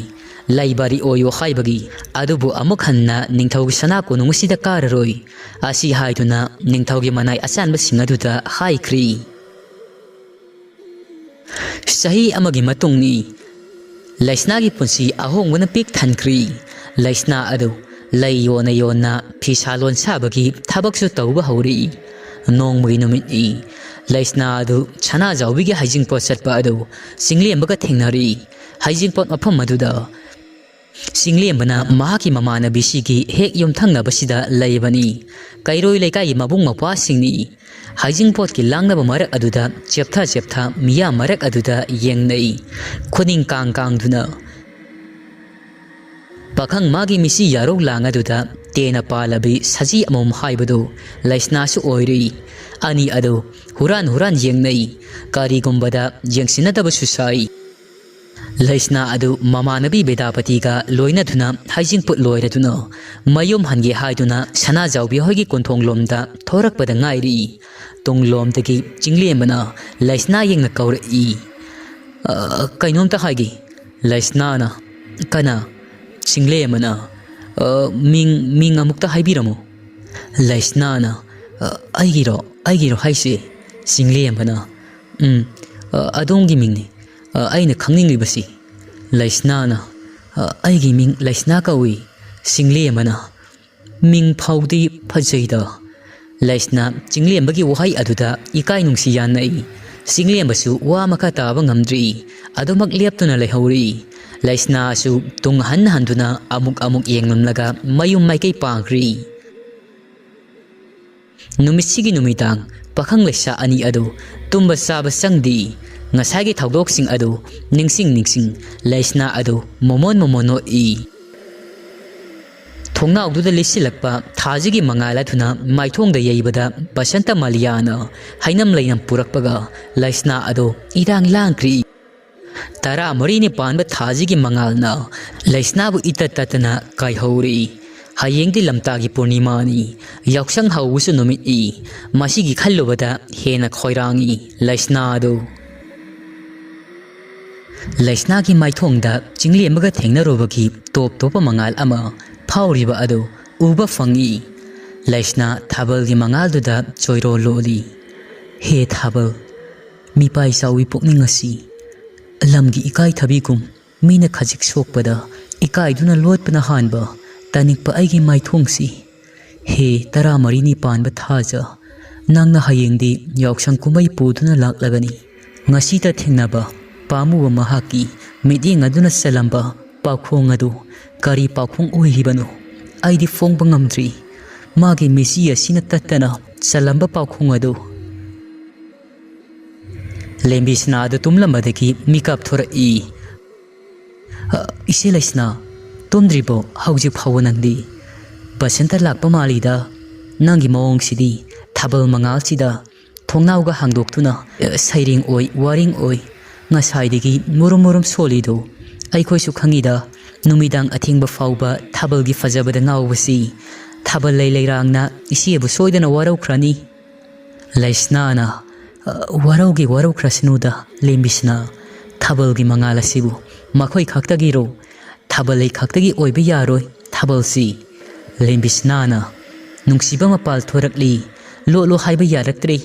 ꯂꯩꯕꯥꯔꯤ ꯑꯣꯏꯌꯣ ꯍꯥꯏꯕꯒꯤ, ꯑꯗꯨꯕꯨ ꯑꯃꯨꯛ ꯍꯟꯅ ꯅꯤꯡꯊꯧꯒꯤ ꯁꯅꯥ ꯀꯣꯅꯨꯡ ꯑꯁꯤꯗ ꯀꯥꯔꯔꯣꯏ꯫ ꯑꯁꯤ ꯍꯥꯏꯗꯨꯅ ꯅꯤꯡꯊꯧꯒꯤ ꯃꯅꯥꯏ ꯑꯆꯥꯟꯕꯁꯤꯡ ꯑꯗꯨꯗ ꯍꯥꯏꯈ꯭ꯔꯤ꯫ ꯆꯍꯤ ꯑꯃꯒꯤ ꯃꯇꯨꯡꯅꯤ꯫ ꯂꯩꯁꯅꯥꯒꯤ ꯄꯨꯟꯁꯤ ꯑꯍꯣꯡꯕꯅ ꯄꯤꯛ ꯊꯟꯈ꯭ꯔꯤ꯫ ꯂꯩꯁꯅꯥ ꯑꯗꯨ ꯂꯩ ꯌꯣꯟꯅ ꯌꯣꯟꯅ ꯐꯤꯁꯥ ꯂꯣꯟꯁꯥꯕꯒꯤ ꯊꯕꯛꯁꯨ ꯇꯧꯕ ꯍꯧꯔꯛꯏ꯫ ꯅꯣꯡꯃꯒꯤ ꯅꯨꯃꯤꯠꯅꯤ꯫ ꯂꯩꯁꯅꯥ ꯑꯗꯨ ꯁꯅꯥꯖꯥꯎꯕꯤꯒꯤ ꯍꯩꯖꯤꯡꯄꯣꯠ ꯆꯠꯄ ꯑꯗꯨ ꯆꯤꯡꯂꯦꯝꯕꯒ ꯊꯦꯡꯅꯔꯤ꯫ ꯍꯩꯖꯤꯡꯄꯣꯠ ꯃꯐꯝ ꯑꯗꯨꯗ ꯆꯤꯡꯂꯦꯝꯕꯅ ꯃꯍꯥꯛꯀꯤ ꯃꯃꯥꯟꯅꯕꯤꯁꯤꯒꯤ ꯍꯦꯛ ꯌꯨꯝꯊꯪꯅꯕꯁꯤꯗ ꯂꯩꯕꯅꯤ꯫ ꯀꯩꯔꯣꯏ ꯂꯩꯀꯥꯏꯒꯤ ꯃꯕꯨꯡ ꯃꯧꯄ꯭ꯋꯥꯁꯤꯡꯅꯤ꯫ ꯍꯩꯖꯤꯡꯄꯣꯠꯀꯤ ꯂꯥꯡꯅꯕ ꯃꯔꯛ ꯑꯗꯨꯗ ꯆꯦꯞꯊ ꯆꯦꯞꯊ ꯃꯤꯌꯥꯝ ꯃꯔꯛ ꯑꯗꯨꯗ ꯌꯦꯡꯅꯩ꯫ ꯈꯨꯅꯤꯡ ꯀꯥꯡ ꯀꯥꯡꯗꯨꯅ꯫ ꯄꯥꯈꯪ ꯃꯥꯒꯤ ꯃꯤꯁꯤ ꯌꯥꯔꯧ ꯂꯥꯡ ꯑꯗꯨꯗ ꯇꯦꯟꯅ ꯄꯥꯜꯂꯕꯤ ꯁꯖꯤ ꯑꯃꯃꯝ ꯍꯥꯏꯕꯗꯨ ꯂꯩꯁꯅꯥꯁꯨ ꯑꯣꯏꯔꯨꯏ꯫ ꯑꯅꯤ ꯑꯗꯨ ꯍꯨꯔꯥꯟ ꯍꯨꯔꯥꯟ ꯌꯦꯡꯅꯩ꯫ ꯀꯔꯤꯒꯨꯝꯕꯗ ꯌꯦꯡꯁꯤꯟꯅꯗꯕꯁꯨ ꯁꯥꯏ꯫ ꯂꯩꯁꯅꯥ ꯑꯗꯨ ꯃꯃꯥꯟꯅꯕꯤ ꯕꯦꯗꯥꯄꯇꯤꯒ ꯂꯣꯏꯅꯗꯨꯅ ꯍꯩꯖꯤꯡꯄꯣꯠ ꯂꯣꯏꯔꯗꯨꯅ ꯃꯌꯨꯝ ꯍꯟꯒꯦ ꯍꯥꯏꯗꯨꯅ ꯁꯅꯥꯖꯥꯎꯕꯤ ꯍꯣꯏꯒꯤ ꯀꯣꯟꯊꯣꯡꯂꯣꯝꯗ ꯊꯣꯔꯛꯄꯗ ꯉꯥꯏꯔꯤ꯫ ꯇꯨꯡꯂꯣꯝꯗꯒꯤ ꯆꯤꯡꯂꯦꯝꯕꯅ ꯂꯩꯁꯅꯥ ꯌꯦꯡꯅ ꯀꯧꯔꯛꯏ꯫ "ꯑ, ꯀꯩꯅꯣꯝꯇ ꯍꯥꯏꯒꯦ꯫" ꯂꯩꯁꯅꯥꯅ꯫ "ꯀꯅꯥ?" ꯆꯤꯡꯂꯦꯝꯕꯅ꯫ "ꯑ, ꯃꯤꯡ, ꯃꯤꯡ ꯑꯃꯨꯛꯇ ꯍꯥꯏꯕꯤꯔꯝꯃꯨ꯫" ꯂꯩꯁꯅꯥꯅ꯫ "ꯑ, ꯑꯩꯒꯤꯔꯣ? ꯑꯩꯒꯤꯔꯣ ꯍꯥꯏꯁꯦ?" ꯆꯤꯡꯂꯦꯝꯕꯅ꯫ "ꯎꯝ, ꯑ, ꯑꯗꯣꯝꯒꯤ ꯃꯤꯡꯅꯤ, ꯑ, ꯑꯩꯅ ꯈꯪꯅꯤꯡꯂꯤꯕꯁꯤ꯫" ꯂꯩꯁꯅꯥꯅ꯫ "ꯑ, ꯑꯩꯒꯤ ꯃꯤꯡ ꯂꯩꯁꯅꯥ ꯀꯧꯏ꯫" ꯆꯤꯡꯂꯦꯝꯕꯅ꯫ "ꯃꯤꯡ ꯐꯥꯎꯗꯤ ꯐꯖꯩꯗ꯫" ꯂꯩꯁꯅꯥ ꯆꯤꯡꯂꯦꯝꯕꯒꯤ ꯋꯥꯍꯩ ꯑꯗꯨꯗ ꯏꯀꯥꯏ ꯅꯨꯡꯁꯤ ꯌꯥꯅꯩ꯫ ꯆꯤꯡꯂꯦꯝꯕꯁꯨ ꯋꯥ ꯃꯈꯥ ꯇꯥꯕ ꯉꯝꯗ꯭ꯔꯤ꯫ ꯑꯗꯨꯃꯛ ꯂꯦꯞꯇꯨꯅ ꯂꯩꯍꯧꯔꯤ꯫ ꯂꯩꯁꯅꯥꯁꯨ ꯇꯨꯡ ꯍꯟ ꯍꯟꯗꯨꯅ ꯑꯃꯨꯛ ꯑꯃꯨꯛ ꯌꯦꯡꯂꯝꯂꯒ ꯃꯌꯨꯝ ꯃꯥꯏꯀꯩ ꯄꯥꯡꯈ꯭ꯔꯤ꯫ ꯅꯨꯃꯤꯠꯁꯤꯒꯤ ꯅꯨꯃꯤꯗꯥꯡ ꯄꯥꯈꯪ ꯂꯩꯁꯥ ꯑꯅꯤ ꯑꯗꯨ ꯇꯨꯝꯕ ꯆꯥꯕ ꯆꯪꯗꯦ꯫ ꯉꯁꯥꯏꯒꯤ ꯊꯧꯗꯣꯛꯁꯤꯡ ꯑꯗꯨ ꯅꯤꯡꯁꯤꯡ ꯅꯤꯡꯁꯤꯡ ꯂꯩꯁꯅꯥ ꯑꯗꯨ ꯃꯣꯃꯣꯟ ꯃꯣꯃꯣꯟ ꯅꯣꯛꯏ꯫ ꯊꯣꯡꯅꯥꯎꯗꯨꯗ ꯂꯤꯠꯁꯤꯜꯂꯛꯄ ꯊꯥꯁꯤꯒꯤ ꯃꯉꯥꯜ ꯑꯗꯨꯅ ꯃꯥꯏꯊꯣꯡꯗ ꯌꯩꯕꯗ ꯕꯁꯟꯇ ꯃꯥꯂꯤꯌꯥꯅ ꯍꯩꯅꯝ ꯂꯩꯅꯝ ꯄꯨꯔꯛꯄꯒ ꯂꯩꯁꯅꯥ ꯑꯗꯨ ꯏꯔꯥꯡ ꯂꯥꯡꯈ꯭ꯔꯤ꯫ ꯇꯔꯥꯃꯔꯤꯅꯤ ꯄꯥꯟꯕ ꯊꯥꯁꯤꯒꯤ ꯃꯉꯥꯜꯅ ꯂꯩꯁꯅꯥꯕꯨ ꯏꯇꯠ ꯇꯠꯇꯅ ꯀꯥꯏꯍꯧꯔꯤ꯫ ꯍꯌꯦꯡꯗꯤ ꯂꯝꯇꯥꯒꯤ ꯄꯨꯔꯅꯤꯃꯥꯅꯤ꯫ ꯌꯥꯎꯁꯪ ꯍꯧꯕꯁꯨ ꯅꯨꯃꯤꯠꯅꯤ꯫ ꯃꯁꯤꯒꯤ ꯈꯜꯂꯨꯕꯗ ꯍꯦꯟꯅ ꯈꯣꯏꯔꯥꯡꯏ ꯂꯩꯁꯅꯥ ꯑꯗꯨ꯫ ꯂꯩꯁꯅꯥꯒꯤ ꯃꯥꯏꯊꯣꯡꯗ ꯆꯤꯡꯂꯦꯝꯕꯒ ꯊꯦꯡꯅꯔꯨꯕꯒꯤ ꯇꯣꯞ ꯇꯣꯞꯄ ꯃꯉꯥꯜ ꯑꯃ ꯐꯥꯎꯔꯤꯕ ꯑꯗꯨ ꯎꯕ ꯐꯪꯏ꯫ ꯂꯩꯁꯅꯥ ꯊꯥꯕꯜꯒꯤ ꯃꯉꯥꯜꯗꯨꯗ ꯆꯣꯏꯔꯣꯜ ꯂꯣꯜꯂꯤ꯫ ꯍꯦ ꯊꯥꯕꯜ, ꯃꯤꯄꯥꯏ ꯆꯥꯎꯏ ꯄꯨꯛꯅꯤꯡ ꯑꯁꯤ꯫ ꯂꯝꯒꯤ ꯏꯀꯥꯏꯊꯕꯤꯒꯨꯝ ꯃꯤꯅ ꯈꯖꯤꯛ ꯁꯣꯛꯄꯗ ꯏꯀꯥꯏꯗꯨꯅ ꯂꯣꯠꯄꯅ ꯍꯥꯟꯕ ꯇꯥꯅꯤꯡꯄ ꯑꯩꯒꯤ ꯃꯥꯏꯊꯣꯡꯁꯤ꯫ ꯍꯦ ꯇꯔꯥꯃꯔꯤꯅꯤ ꯄꯥꯟꯕ ꯊꯥꯖ, ꯅꯪꯅ ꯍꯌꯦꯡꯗꯤ ꯌꯥꯎꯁꯪ ꯀꯨꯝꯍꯩ ꯄꯨꯗꯨꯅ ꯂꯥꯛꯂꯒꯅꯤ꯫ ꯉꯁꯤꯇ ꯊꯦꯡꯅꯕ ꯄꯥꯝꯃꯨꯕ ꯃꯍꯥꯛꯀꯤ ꯃꯤꯠꯌꯦꯡ ꯑꯗꯨꯅ ꯆꯜꯂꯝꯕ ꯄꯥꯎꯈꯣꯡ ꯑꯗꯨ ꯀꯔꯤ ꯄꯥꯎꯈꯣꯡ ꯑꯣꯏꯔꯤꯕꯅꯣ? ꯑꯩꯗꯤ ꯐꯣꯡꯕ ꯉꯝꯗ꯭ꯔꯤ꯫ ꯃꯥꯒꯤ ꯃꯤꯠꯁꯤ ꯑꯁꯤꯅ ꯇꯠꯇꯅ ꯆꯜꯂꯝꯕ ꯄꯥꯎꯈꯣꯡ ꯑꯗꯨ꯫ ꯂꯦꯝꯕꯤꯁꯅꯥ ꯑꯗꯨ ꯇꯨꯝꯂꯝꯕꯗꯒꯤ ꯃꯤꯀꯞ ꯊꯣꯔꯛꯏ꯫ "ꯑ, ꯏꯆꯦ ꯂꯩꯁꯅꯥ, ꯇꯨꯝꯗ꯭ꯔꯤꯕꯣ ꯍꯧꯖꯤꯛ ꯐꯥꯎꯕ ꯅꯪꯗꯤ? ꯕꯁꯟꯇ ꯂꯥꯛꯄ ꯃꯥꯜꯂꯤꯗ꯫ ꯅꯪꯒꯤ ꯃꯑꯣꯡꯁꯤꯗꯤ ꯊꯥꯕꯜ ꯃꯉꯥꯜꯁꯤꯗ ꯊꯣꯡꯅꯥꯎꯒ ꯍꯥꯡꯗꯣꯛꯇꯨꯅ, ꯑ, ꯁꯩꯔꯦꯡ ꯑꯣꯏ, ꯋꯥꯔꯦꯡ ꯑꯣꯏ, ꯉꯁꯥꯏꯗꯒꯤ ꯃꯨꯔꯨꯝ ꯃꯨꯔꯨꯝ ꯁꯣꯜꯂꯤꯗꯣ꯫ ꯑꯩꯈꯣꯏꯁꯨ ꯈꯪꯉꯤꯗ, ꯅꯨꯃꯤꯗꯥꯡ ꯑꯊꯦꯡꯕ ꯐꯥꯎꯕ ꯊꯥꯕꯜꯒꯤ ꯐꯖꯕꯗ ꯉꯥꯎꯕꯁꯤ꯫ ꯊꯥꯕꯜ ꯂꯩ ꯂꯩꯔꯥꯡꯅ ꯏꯆꯦꯕꯨ ꯁꯣꯏꯗꯅ ꯋꯥꯔꯧꯈ꯭ꯔꯅꯤ꯫" ꯂꯩꯁꯅꯥꯅ, "ꯑ, ꯋꯥꯔꯧꯒꯦ ꯋꯥꯔꯧꯈ꯭ꯔꯁꯅꯨꯗ, ꯂꯦꯝꯕꯤꯁꯅꯥ꯫ ꯊꯥꯕꯜꯒꯤ ꯃꯉꯥꯜ ꯑꯁꯤꯕꯨ ꯃꯈꯣꯏ ꯈꯛꯇꯒꯤꯔꯣ? ꯊꯥꯕꯜ ꯂꯩ ꯈꯛꯇꯒꯤ ꯑꯣꯏꯕ ꯌꯥꯔꯣꯏ ꯊꯥꯕꯜꯁꯤ꯫" ꯂꯦꯝꯕꯤꯁꯅꯥꯅ, "ꯅꯨꯡꯁꯤꯕ ꯃꯄꯥꯜ ꯊꯣꯔꯛꯂꯤ, ꯂꯣꯠꯂꯣ ꯍꯥꯏꯕ ꯌꯥꯔꯛꯇ꯭ꯔꯦ꯫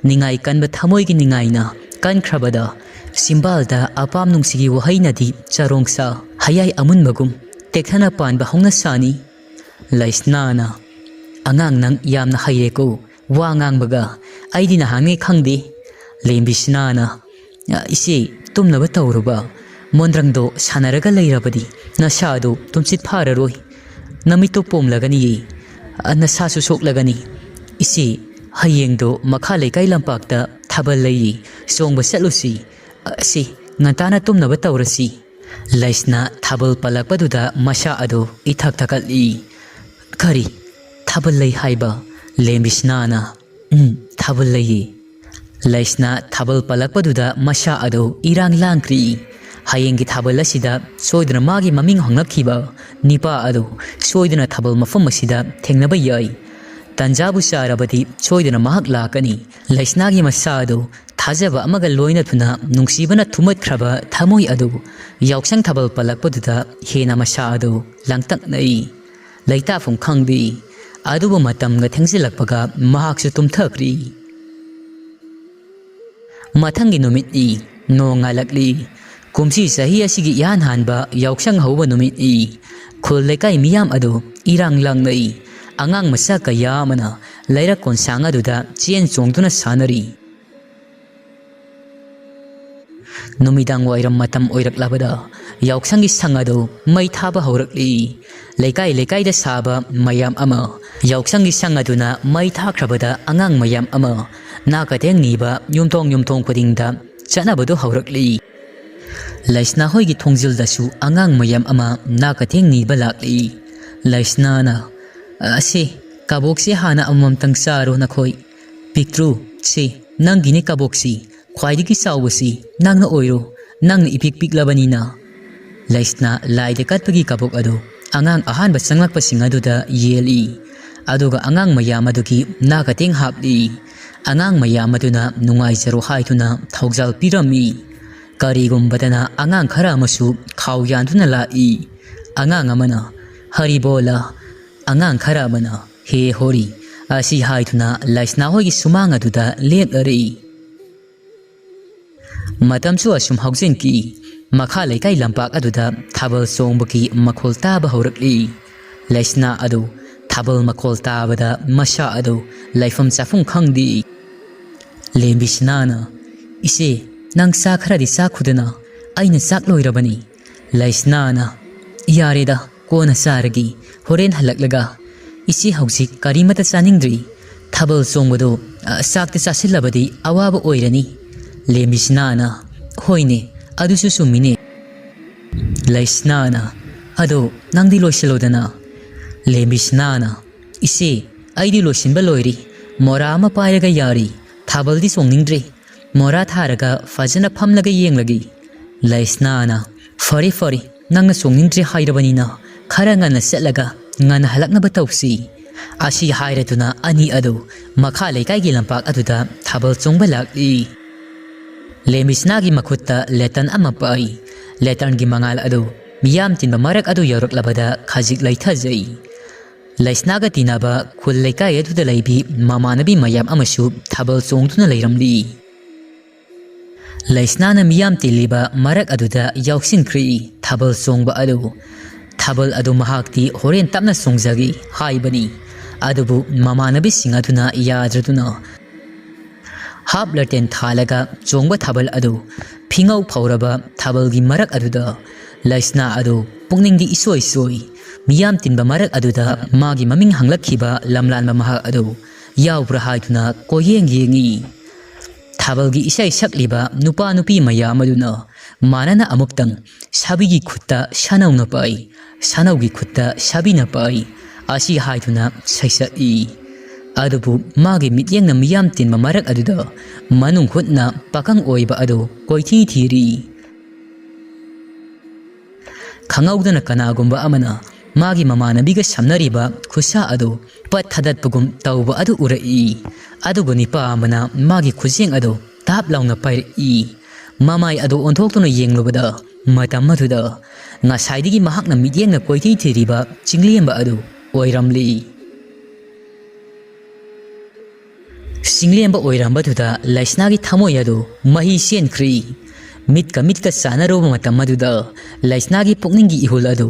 ꯅꯤꯡꯉꯥꯏ ꯀꯟꯕ ꯊꯃꯣꯏꯒꯤ ꯅꯤꯡꯉꯥꯏꯅ ꯀꯟꯈ꯭ꯔꯕꯗ, ꯆꯤꯝꯕꯥꯜꯗ ꯑꯄꯥꯝ ꯅꯨꯡꯁꯤꯒꯤ ꯋꯥꯍꯩꯅꯗꯤ ꯆꯔꯣꯡ ꯁꯥ ꯍꯌꯥꯏ ꯑꯃꯨꯟꯕꯒꯨꯝ ꯇꯦꯛꯊꯅ ꯄꯥꯟꯕ ꯍꯧꯅ ꯁꯥꯅꯤ꯫" ꯂꯩꯁꯅꯥꯅ, "ꯑꯉꯥꯡ ꯅꯪ ꯌꯥꯝꯅ ꯍꯩꯔꯦꯀꯣ, ꯋꯥ ꯉꯥꯡꯕꯒ꯫ ꯑꯩꯗꯤ ꯅꯍꯥꯟꯉꯩ ꯈꯪꯗꯦ꯫" ꯂꯦꯝꯕꯤꯁꯅꯥꯅ, "ꯑ, ꯏꯆꯦ, ꯇꯨꯝꯅꯕ ꯇꯧꯔꯨꯕ꯫ ꯃꯣꯟꯗ꯭ꯔꯪꯗꯣ ꯁꯥꯟꯅꯔꯒ ꯂꯩꯔꯕꯗꯤ ꯅꯁꯥꯗꯣ ꯇꯨꯝꯁꯤꯠ ꯐꯥꯔꯔꯣꯏ꯫ ꯅꯃꯤꯠꯇꯣ ꯄꯣꯝꯂꯒꯅꯤꯌꯦ꯫ ꯑ, ꯅꯁꯥꯁꯨ ꯁꯣꯛꯂꯒꯅꯤ꯫ ꯏꯆꯦ, ꯍꯌꯦꯡꯗꯣ ꯃꯈꯥ ꯂꯩꯀꯥꯏ ꯂꯝꯄꯥꯛꯇ ꯊꯥꯕꯜ ꯂꯩꯌꯦ, ꯆꯣꯡꯕ ꯆꯠꯂꯨꯁꯤ꯫ ꯑ, ꯁꯤ, ꯉꯟꯇꯥꯅ ꯇꯨꯝꯅꯕ ꯇꯧꯔꯁꯤ꯫" ꯂꯩꯁꯅꯥ ꯊꯥꯕꯜ ꯄꯜꯂꯛꯄꯗꯨꯗ ꯃꯁꯥ ꯑꯗꯨ ꯏꯊꯛ ꯊꯛꯀꯠꯂꯤ꯫ "ꯀꯔꯤ? ꯊꯥꯕꯜ ꯂꯩ ꯍꯥꯏꯕ?" ꯂꯦꯝꯕꯤꯁꯅꯥꯅ, "ꯎꯝ, ꯊꯥꯕꯜ ꯂꯩꯌꯦ꯫" ꯂꯩꯁꯅꯥ ꯊꯥꯕꯜ ꯄꯜꯂꯛꯄꯗꯨꯗ ꯃꯁꯥ ꯑꯗꯨ ꯏꯔꯥꯡ ꯂꯥꯡꯈ꯭ꯔꯤ꯫ ꯍꯌꯦꯡꯒꯤ ꯊꯥꯕꯜ ꯑꯁꯤꯗ ꯁꯣꯏꯗꯅ ꯃꯥꯒꯤ ꯃꯃꯤꯡ ꯍꯪꯂꯛꯈꯤꯕ ꯅꯤꯄꯥ ꯑꯗꯨ ꯁꯣꯏꯗꯅ ꯊꯥꯕꯜ ꯃꯐꯝ ꯑꯁꯤꯗ ꯊꯦꯡꯅꯕ ꯌꯥꯏ꯫ ꯇꯟꯖꯥꯕꯨ ꯆꯥꯔꯕꯗꯤ ꯁꯣꯏꯗꯅ ꯃꯍꯥꯛ ꯂꯥꯛꯀꯅꯤ꯫ ꯂꯩꯁꯅꯥꯒꯤ ꯃꯁꯥ ꯑꯗꯨ ꯊꯥꯖꯕ ꯑꯃꯒ ꯂꯣꯏꯅꯗꯨꯅ ꯅꯨꯡꯁꯤꯕꯅ ꯊꯨꯝꯃꯠꯈ꯭ꯔꯕ ꯊꯃꯣꯏ ꯑꯗꯨ ꯌꯥꯎꯁꯪ ꯊꯥꯕꯜ ꯄꯜꯂꯛꯄꯗꯨꯗ ꯍꯦꯟꯅ ꯃꯁꯥ ꯑꯗꯨ ꯂꯥꯡꯇꯛꯅꯩ꯫ ꯂꯩꯇꯥꯐꯝ ꯈꯪꯗꯦ꯫ ꯑꯗꯨꯕꯨ ꯃꯇꯝꯒ ꯊꯦꯡꯖꯤꯜꯂꯛꯄꯒ ꯃꯍꯥꯛꯁꯨ ꯇꯨꯝꯊꯈ꯭ꯔꯤ꯫ ꯃꯊꯪꯒꯤ ꯅꯨꯃꯤꯠꯅꯤ꯫ ꯅꯣꯡ ꯉꯥꯜꯂꯛꯂꯤ꯫ ꯀꯨꯝꯁꯤ ꯆꯍꯤ ꯑꯁꯤꯒꯤ ꯏꯍꯥꯟ ꯍꯥꯟꯕ ꯌꯥꯎꯁꯪ ꯍꯧꯕ ꯅꯨꯃꯤꯠꯅꯤ꯫ ꯈꯨꯜ ꯂꯩꯀꯥꯏ ꯃꯤꯌꯥꯝ ꯑꯗꯨ ꯏꯔꯥꯡ ꯂꯥꯡꯅꯩ꯫ ꯑꯉꯥꯡ ꯃꯆꯥ ꯀꯌꯥ ꯑꯃꯅ ꯂꯩꯔꯛ ꯀꯣꯟꯁꯥꯡ ꯑꯗꯨꯗ ꯆꯦꯟ ꯆꯣꯡꯗꯨꯅ ꯁꯥꯟꯅꯔꯤ꯫ ꯅꯨꯃꯤꯗꯥꯡ ꯋꯥꯏꯔꯝ ꯃꯇꯝ ꯑꯣꯏꯔꯛꯂꯕꯗ ꯌꯥꯎꯁꯪꯒꯤ ꯁꯪ ꯑꯗꯨ ꯃꯩ ꯊꯥꯕ ꯍꯧꯔꯛꯂꯤ꯫ ꯂꯩꯀꯥꯏ ꯂꯩꯀꯥꯏꯗ ꯁꯥꯕ ꯃꯌꯥꯝ ꯑꯃ ꯌꯥꯎꯁꯪꯒꯤ ꯁꯪ ꯑꯗꯨꯅ ꯃꯩ ꯊꯥꯈ꯭ꯔꯕꯗ ꯑꯉꯥꯡ ꯃꯌꯥꯝ ꯑꯃ ꯅꯥ ꯀꯩꯊꯦꯡ ꯅꯤꯕ ꯌꯨꯝꯊꯣꯡ ꯌꯨꯝꯊꯣꯡ ꯈꯨꯗꯤꯡꯗ ꯆꯠꯅꯕꯗꯨ ꯍꯧꯔꯛꯂꯤ꯫ ꯂꯩꯁꯅꯥ ꯍꯣꯏꯒꯤ ꯊꯣꯡꯖꯤꯜꯗꯁꯨ ꯑꯉꯥꯡ ꯃꯌꯥꯝ ꯑꯃ ꯅꯥ ꯀꯩꯊꯦꯡ ꯅꯤꯕ ꯂꯥꯛꯂꯤ꯫ ꯂꯩꯁꯅꯥꯅ, "ꯑꯁꯤ, ꯀꯕꯣꯛꯁꯤ ꯍꯥꯟꯅ ꯑꯃꯃꯝꯇꯪ ꯆꯥꯔꯣ ꯅꯈꯣꯏ꯫ ꯄꯤꯛꯇ꯭ꯔꯨ, ꯁꯤ, ꯅꯪꯒꯤꯅꯤ ꯀꯕꯣꯛꯁꯤ꯫ ꯈ꯭ꯋꯥꯏꯗꯒꯤ ꯆꯥꯎꯕꯁꯤ ꯅꯪꯅ ꯑꯣꯏꯔꯣ꯫ ꯅꯪꯅ ꯏꯄꯤꯛ ꯄꯤꯛꯂꯕꯅꯤꯅ꯫" ꯂꯩꯁꯅꯥ ꯂꯥꯏꯗ ꯀꯠꯄꯒꯤ ꯀꯕꯣꯛ ꯑꯗꯨ ꯑꯉꯥꯡ ꯑꯍꯥꯟꯕ ꯆꯪꯂꯛꯄꯁꯤꯡ ꯑꯗꯨꯗ ꯌꯦꯜꯂꯤ꯫ ꯑꯗꯨꯒ ꯑꯉꯥꯡ ꯃꯌꯥꯝ ꯑꯗꯨꯒꯤ ꯅꯥ ꯀꯩꯊꯦꯡ ꯍꯥꯞꯂꯤ꯫ ꯑꯉꯥꯡ ꯃꯌꯥꯝ ꯑꯗꯨꯅ ꯅꯨꯡꯉꯥꯏꯖꯔꯣ ꯍꯥꯏꯗꯨꯅ ꯊꯧꯖꯥꯜ ꯄꯤꯔꯝꯃꯤ꯫ ꯀꯔꯤꯒꯨꯝꯕꯗꯅ ꯑꯉꯥꯡ ꯈꯔ ꯑꯃꯁꯨ ꯈꯥꯎ ꯌꯥꯟꯗꯨꯅ ꯂꯥꯛꯏ꯫ ꯑꯉꯥꯡ ꯑꯃꯅ, "ꯍꯔꯤꯕꯣꯂ"꯫ ꯑꯉꯥꯡ ꯈꯔ ꯑꯃꯅ, "ꯍꯦ ꯍꯣꯔꯤ" ꯑꯁꯤ ꯍꯥꯏꯗꯨꯅ ꯂꯩꯁꯅꯥ ꯍꯣꯏꯒꯤ ꯁꯨꯃꯥꯡ ꯑꯗꯨꯗ ꯂꯦꯞꯂꯔꯤ꯫ ꯃꯇꯝꯁꯨ ꯑꯁꯨꯝ ꯍꯧꯖꯤꯟꯈꯤ꯫ ꯃꯈꯥ ꯂꯩꯀꯥꯏ ꯂꯝꯄꯥꯛ ꯑꯗꯨꯗ ꯊꯥꯕꯜ ꯆꯣꯡꯕꯒꯤ ꯃꯈꯣꯜ ꯇꯥꯕ ꯍꯧꯔꯛꯂꯤ꯫ ꯂꯩꯁꯅꯥ ꯑꯗꯨ ꯊꯥꯕꯜ ꯃꯈꯣꯜ ꯇꯥꯕꯗ ꯃꯁꯥ ꯑꯗꯨ ꯂꯩꯐꯝ ꯆꯥꯐꯝ ꯈꯪꯗꯦ꯫ ꯂꯦꯝꯕꯤꯁꯅꯥꯅ, "ꯏꯆꯦ, ꯅꯪ ꯆꯥ ꯈꯔꯗꯤ ꯆꯥꯈꯨꯗꯅ, ꯑꯩꯅ ꯆꯥꯛ ꯂꯣꯏꯔꯕꯅꯤ꯫" ꯂꯩꯁꯅꯥꯅ, "ꯌꯥꯔꯦꯗ, ꯀꯣꯟꯅ ꯆꯥꯔꯒꯦ, ꯍꯣꯔꯦꯟ ꯍꯜꯂꯛꯂꯒ꯫ ꯏꯆꯦ ꯍꯧꯖꯤꯛ ꯀꯔꯤꯃꯠꯇ ꯆꯥꯅꯤꯡꯗ꯭ꯔꯤ꯫ ꯊꯥꯕꯜ ꯆꯣꯡꯕꯗꯣ, ꯑ, ꯆꯥꯛꯇ ꯆꯥꯁꯤꯜꯂꯕꯗꯤ ꯑꯋꯥꯕ ꯑꯣꯏꯔꯅꯤ꯫" ꯂꯦꯝꯕꯤꯁꯅꯥꯅ, "ꯍꯣꯏꯅꯦ, ꯑꯗꯨꯁꯨ ꯆꯨꯝꯃꯤꯅꯦ꯫" ꯂꯩꯁꯅꯥꯅ, "ꯑꯗꯣ ꯅꯪꯗꯤ ꯂꯣꯏꯁꯤꯜꯂꯣꯗꯅ꯫" ꯂꯦꯝꯕꯤꯁꯅꯥꯅ, "ꯏꯆꯦ, ꯑꯩꯗꯤ ꯂꯣꯏꯁꯤꯟꯕ ꯂꯣꯏꯔꯤ꯫ ꯃꯣꯔꯥ ꯑꯃ ꯄꯥꯏꯔꯒ ꯌꯥꯔꯤ꯫ ꯊꯥꯕꯜꯗꯤ ꯆꯣꯡꯅꯤꯡꯗ꯭ꯔꯦ꯫ ꯃꯣꯔꯥ ꯊꯥꯔꯒ ꯐꯖꯅ ꯐꯝꯂꯒ ꯌꯦꯡꯂꯒꯦ꯫" ꯂꯩꯁꯅꯥꯅ, "ꯐꯔꯦ, ꯐꯔꯦ, ꯅꯪꯅ ꯆꯣꯡꯅꯤꯡꯗ꯭ꯔꯦ ꯍꯥꯏꯔꯕꯅꯤꯅ ꯈꯔ ꯉꯟꯅ ꯆꯠꯂꯒ ꯉꯟꯅ ꯍꯜꯂꯛꯅꯕ ꯇꯧꯁꯤ꯫" ꯑꯁꯤ ꯍꯥꯏꯔꯗꯨꯅ ꯑꯅꯤ ꯑꯗꯨ ꯃꯈꯥ ꯂꯩꯀꯥꯏꯒꯤ ꯂꯝꯄꯥꯛ ꯑꯗꯨꯗ ꯊꯥꯕꯜ ꯆꯣꯡꯕ ꯂꯥꯛꯂꯤ꯫ ꯂꯦꯝꯕꯤꯁꯅꯥꯒꯤ ꯃꯈꯨꯠꯇ ꯂꯦꯇꯟ ꯑꯃ ꯄꯥꯏ꯫ ꯂꯦꯇꯟꯒꯤ ꯃꯉꯥꯜ ꯑꯗꯨ ꯃꯤꯌꯥꯝ ꯇꯤꯟꯕ ꯃꯔꯛ ꯑꯗꯨ ꯌꯧꯔꯛꯂꯕꯗ ꯈꯖꯤꯛ ꯂꯩꯊꯖꯩ꯫ ꯂꯩꯁꯅꯥꯒ ꯇꯤꯟꯅꯕ ꯈꯨꯜ ꯂꯩꯀꯥꯏ ꯑꯗꯨꯗ ꯂꯩꯕꯤ ꯃꯃꯥꯟꯅꯕꯤ ꯃꯌꯥꯝ ꯑꯃꯁꯨ ꯊꯥꯕꯜ ꯆꯣꯡꯗꯨꯅ ꯂꯩꯔꯝꯂꯤ꯫ ꯂꯩꯁꯅꯥꯅ ꯃꯤꯌꯥꯝ ꯇꯤꯜꯂꯤꯕ ꯃꯔꯛ ꯑꯗꯨꯗ ꯌꯥꯎꯁꯤꯟꯈ꯭ꯔꯤ꯫ ꯊꯥꯕꯜ ꯆꯣꯡꯕ ꯑꯗꯨ, ꯊꯥꯕꯜ ꯑꯗꯨ ꯃꯍꯥꯛꯇꯤ ꯍꯣꯔꯦꯟ ꯇꯞꯅ ꯆꯣꯡꯖꯒꯦ ꯍꯥꯏꯕꯅꯤ꯫ ꯑꯗꯨꯕꯨ ꯃꯃꯥꯟꯅꯕꯤꯁꯤꯡ ꯑꯗꯨꯅ ꯌꯥꯗ꯭ꯔꯗꯨꯅ, ꯍꯥꯞ ꯂꯥꯇꯦꯟ ꯊꯥꯜꯂꯒ ꯆꯣꯡꯕ ꯊꯥꯕꯜ ꯑꯗꯨ ꯐꯤꯉꯧ ꯐꯧꯔꯕ ꯊꯥꯕꯜꯒꯤ ꯃꯔꯛ ꯑꯗꯨꯗ ꯂꯩꯁꯅꯥ ꯑꯗꯨ ꯄꯨꯛꯅꯤꯡꯗꯤ ꯏꯁꯣꯏ ꯁꯣꯏ꯫ ꯃꯤꯌꯥꯝ ꯇꯤꯟꯕ ꯃꯔꯛ ꯑꯗꯨꯗ ꯃꯥꯒꯤ ꯃꯃꯤꯡ ꯍꯪꯂꯛꯈꯤꯕ ꯂꯝꯂꯥꯟꯕ ꯃꯍꯥꯛ ꯑꯗꯨ ꯌꯥꯎꯕ꯭ꯔꯥ ꯍꯥꯏꯗꯨꯅ ꯀꯣꯏꯌꯦꯡ ꯌꯦꯡꯉꯤ꯫ ꯊꯥꯕꯜꯒꯤ ꯏꯁꯩ ꯁꯛꯂꯤꯕ ꯅꯨꯄꯥ ꯅꯨꯄꯤ ꯃꯌꯥꯝ ꯑꯗꯨꯅ ꯃꯥꯅꯅ ꯑꯃꯨꯛꯇꯪ ꯁꯥꯕꯤꯒꯤ ꯈꯨꯠꯇ ꯁꯥꯅꯧꯅ ꯄꯥꯏ, ꯁꯥꯅꯧꯒꯤ ꯈꯨꯠꯇ ꯁꯥꯕꯤꯅ ꯄꯥꯏ ꯑꯁꯤ ꯍꯥꯏꯗꯨꯅ ꯁꯩꯁꯛꯏ꯫ ꯑꯗꯨꯕꯨ ꯃꯥꯒꯤ ꯃꯤꯠꯌꯦꯡꯅ ꯃꯤꯌꯥꯝ ꯇꯤꯟꯕ ꯃꯔꯛ ꯑꯗꯨꯗ ꯃꯅꯨꯡ ꯍꯨꯠꯅ ꯄꯥꯈꯪ ꯑꯣꯏꯕ ꯑꯗꯨ ꯀꯣꯏꯊꯤ ꯊꯤꯔꯤ꯫ ꯈꯪꯍꯧꯗꯅ ꯀꯅꯥꯒꯨꯝꯕ ꯑꯃꯅ ꯃꯥꯒꯤ ꯃꯃꯥꯟꯅꯕꯤꯒ ꯁꯝꯅꯔꯤꯕ ꯈꯨꯠꯁꯥ ꯑꯗꯨ ꯄꯠ ꯊꯥꯗꯠꯄꯒꯨꯝ ꯇꯧꯕ ꯑꯗꯨ ꯎꯔꯛꯏ꯫ ꯑꯗꯨꯒ ꯅꯤꯄꯥ ꯑꯃꯅ ꯃꯥꯒꯤ ꯈꯨꯖꯦꯡ ꯑꯗꯨ ꯇꯥꯞ ꯂꯥꯎꯅ ꯄꯥꯏꯔꯛꯏ꯫ ꯃꯃꯥꯏ ꯑꯗꯨ ꯑꯣꯟꯊꯣꯛꯇꯨꯅ ꯌꯦꯡꯂꯨꯕꯗ ꯃꯇꯝ ꯑꯗꯨꯗ ꯉꯁꯥꯏꯗꯒꯤ ꯃꯍꯥꯛꯅ ꯃꯤꯠꯌꯦꯡꯅ ꯀꯣꯏꯊꯤ ꯊꯤꯔꯤꯕ ꯆꯤꯡꯂꯦꯝꯕ ꯑꯗꯨ ꯑꯣꯏꯔꯝꯂꯤ꯫ ꯆꯤꯡꯂꯦꯝꯕ ꯑꯣꯏꯔꯝꯕꯗꯨꯗ ꯂꯩꯁꯅꯥꯒꯤ ꯊꯃꯣꯏ ꯑꯗꯨ ꯃꯍꯤ ꯆꯦꯟꯈ꯭ꯔꯤ꯫ ꯃꯤꯠꯀ ꯃꯤꯠꯀ ꯆꯥꯟꯅꯔꯨꯕ ꯃꯇꯝ ꯑꯗꯨꯗ ꯂꯩꯁꯅꯥꯒꯤ ꯄꯨꯛꯅꯤꯡꯒꯤ ꯏꯍꯨꯜ ꯑꯗꯨ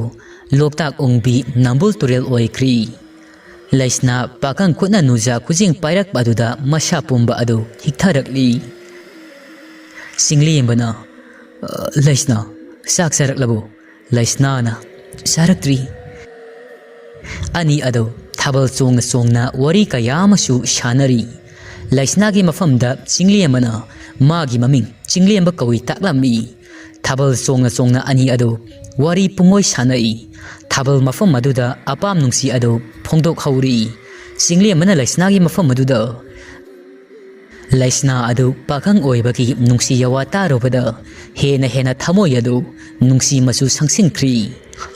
ꯂꯣꯛꯇꯥꯛ ꯑꯣꯡꯕꯤ ꯅꯝꯕꯨꯜ ꯇꯨꯔꯦꯜ ꯑꯣꯏꯈ꯭ꯔꯤ꯫ ꯂꯩꯁꯅꯥ ꯄꯥꯈꯪ ꯈꯨꯠꯅ ꯅꯨꯖꯥ ꯈꯨꯖꯦꯡ ꯄꯥꯏꯔꯛꯄ ꯑꯗꯨꯗ ꯃꯁꯥ ꯄꯨꯝꯕ ꯑꯗꯨ ꯍꯤꯛꯊꯔꯛꯂꯤ꯫ ꯆꯤꯡꯂꯦꯝꯕꯅ, "ꯑ, ꯂꯩꯁꯅꯥ, ꯆꯥꯛ ꯆꯥꯔꯛꯂꯕꯣ?" ꯂꯩꯁꯅꯥꯅ, "ꯆꯥꯔꯛꯇ꯭ꯔꯤ꯫" ꯑꯅꯤ ꯑꯗꯨ ꯊꯥꯕꯜ ꯆꯣꯡꯅ ꯆꯣꯡꯅ ꯋꯥꯔꯤ ꯀꯌꯥ ꯑꯃꯁꯨ ꯁꯥꯟꯅꯔꯤ꯫ ꯂꯩꯁꯅꯥꯒꯤ ꯃꯐꯝꯗ ꯆꯤꯡꯂꯦꯝꯕꯅ ꯃꯥꯒꯤ ꯃꯃꯤꯡ ꯆꯤꯡꯂꯦꯝꯕ ꯀꯧꯏ ꯇꯥꯛꯂꯝꯃꯤ꯫ ꯊꯥꯕꯜ ꯆꯣꯡꯅ ꯆꯣꯡꯅ ꯑꯅꯤ ꯑꯗꯨ ꯋꯥꯔꯤ ꯄꯨꯡꯑꯣꯏ ꯁꯥꯟꯅꯩ꯫ ꯊꯥꯕꯜ ꯃꯐꯝ ꯑꯗꯨꯗ ꯑꯄꯥꯝ ꯅꯨꯡꯁꯤ ꯑꯗꯨ ꯐꯣꯡꯗꯣꯛꯍꯧꯔꯤ꯫ ꯆꯤꯡꯂꯦꯝꯕꯅ ꯂꯩꯁꯅꯥꯒꯤ ꯃꯐꯝ ꯑꯗꯨꯗ ꯂꯩꯁꯅꯥ ꯑꯗꯨ ꯄꯥꯈꯪ ꯑꯣꯏꯕꯒꯤ ꯅꯨꯡꯁꯤ ꯌꯥꯋꯥ ꯇꯥꯔꯨꯕꯗ ꯍꯦꯟꯅ ꯍꯦꯟꯅ ꯊꯃꯣꯏ ꯑꯗꯨ ꯅꯨꯡꯁꯤ ꯃꯆꯨ ꯁꯪꯁꯤꯟꯈ꯭ꯔꯤ꯫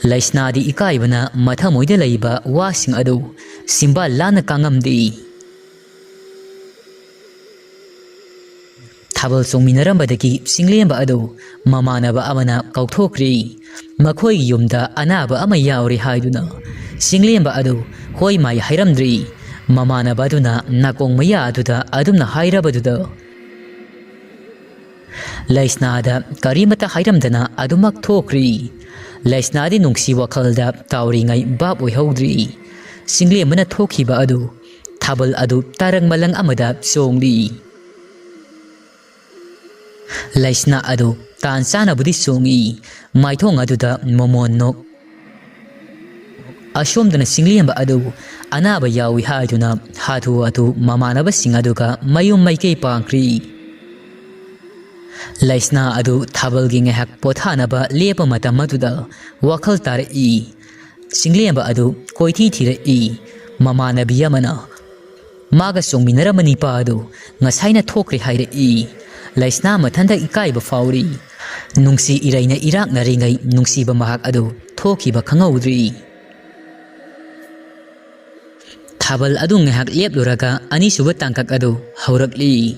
ꯂꯩꯁꯅꯥꯗꯤ ꯏꯀꯥꯏꯕꯅ ꯃꯊꯃꯣꯏꯗ ꯂꯩꯕ ꯋꯥꯁꯤꯡ ꯑꯗꯨ ꯆꯤꯝꯕꯥꯜ ꯂꯥꯟꯅ ꯀꯥꯉꯝꯗꯦ꯫ ꯊꯥꯕꯜ ꯆꯣꯡꯃꯤꯟꯅꯔꯝꯕꯗꯒꯤ ꯆꯤꯡꯂꯦꯝꯕ ꯑꯗꯨ ꯃꯃꯥꯟꯅꯕ ꯑꯃꯅ ꯀꯧꯊꯣꯛꯈ꯭ꯔꯤ꯫ ꯃꯈꯣꯏꯒꯤ ꯌꯨꯝꯗ ꯑꯅꯥꯕ ꯑꯃ ꯌꯥꯎꯔꯤ ꯍꯥꯏꯗꯨꯅ꯫ ꯆꯤꯡꯂꯦꯝꯕ ꯑꯗꯨ ꯍꯣꯏ ꯃꯥꯏ ꯍꯥꯏꯔꯝꯗ꯭ꯔꯤ꯫ ꯃꯃꯥꯟꯅꯕ ꯑꯗꯨꯅ ꯅꯥꯀꯣꯡ ꯃꯌꯥ ꯑꯗꯨꯗ ꯑꯗꯨꯝꯅ ꯍꯥꯏꯔꯕꯗꯨꯗ ꯂꯩꯁꯅꯥꯗ ꯀꯔꯤꯃꯠꯇ ꯍꯥꯏꯔꯝꯗꯅ ꯑꯗꯨꯃꯛ ꯊꯣꯛꯈ꯭ꯔꯤ꯫ ꯂꯩꯁꯅꯥꯗꯤ ꯅꯨꯡꯁꯤ ꯋꯥꯈꯜꯗ ꯇꯥꯎꯔꯤꯉꯩ ꯚꯥꯞ ꯑꯣꯏꯍꯧꯗ꯭ꯔꯤ꯫ ꯆꯤꯡꯂꯦꯝꯕꯅ ꯊꯣꯛꯈꯤꯕ ꯑꯗꯨ ꯊꯥꯕꯜ ꯑꯗꯨ ꯇꯔꯪ ꯃꯂꯪ ꯑꯃꯗ ꯆꯣꯡꯂꯤ꯫ ꯂꯩꯁꯅꯥ ꯑꯗꯨ ꯇꯥꯟ ꯆꯥꯅꯕꯨꯗꯤ ꯆꯣꯡꯏ꯫ ꯃꯥꯏꯊꯣꯡ ꯑꯗꯨꯗ ꯃꯣꯃꯣꯟ ꯅꯣꯛ꯫ ꯑꯁꯣꯝꯗꯅ ꯆꯤꯡꯂꯦꯝꯕ ꯑꯗꯨ ꯑꯅꯥꯕ ꯌꯥꯎꯏ ꯍꯥꯏꯗꯨꯅ ꯍꯥꯊꯨ ꯍꯥꯊꯨ ꯃꯃꯥꯟꯅꯕꯁꯤꯡ ꯑꯗꯨꯒ ꯃꯌꯨꯝ ꯃꯥꯏꯀꯩ ꯄꯥꯡꯈ꯭ꯔꯤ꯫ ꯂꯩꯁꯅꯥ ꯑꯗꯨ ꯊꯥꯕꯜꯒꯤ ꯉꯥꯏꯍꯥꯛ ꯄꯣꯊꯥꯅꯕ ꯂꯦꯞꯄ ꯃꯇꯝ ꯑꯗꯨꯗ ꯋꯥꯈꯜ ꯇꯥꯔꯛꯏ꯫ ꯆꯤꯡꯂꯦꯝꯕ ꯑꯗꯨ ꯀꯣꯏꯊꯤ ꯊꯤꯔꯛꯏ꯫ ꯃꯃꯥꯟꯅꯕꯤ ꯑꯃꯅ ꯃꯥꯒ ꯆꯣꯡꯃꯤꯟꯅꯔꯝꯕ ꯅꯤꯄꯥ ꯑꯗꯨ ꯉꯁꯥꯏꯅ ꯊꯣꯛꯈ꯭ꯔꯦ ꯍꯥꯏꯔꯛꯏ꯫ ꯂꯩꯁꯅꯥ ꯃꯊꯟꯇ ꯏꯀꯥꯏꯕ ꯐꯥꯎꯔꯤ꯫ ꯅꯨꯡꯁꯤ ꯏꯔꯩꯅ ꯏꯔꯥꯛꯅꯔꯤꯉꯩ ꯅꯨꯡꯁꯤꯕ ꯃꯍꯥꯛ ꯑꯗꯨ ꯊꯣꯛꯈꯤꯕ ꯈꯪꯍꯧꯗ꯭ꯔꯤ꯫ ꯊꯥꯕꯜ ꯑꯗꯨ ꯉꯥꯏꯍꯥꯛ ꯂꯦꯞꯂꯨꯔꯒ ꯑꯅꯤꯁꯨꯕ ꯇꯥꯡꯀꯛ ꯑꯗꯨ ꯍꯧꯔꯛꯂꯤ꯫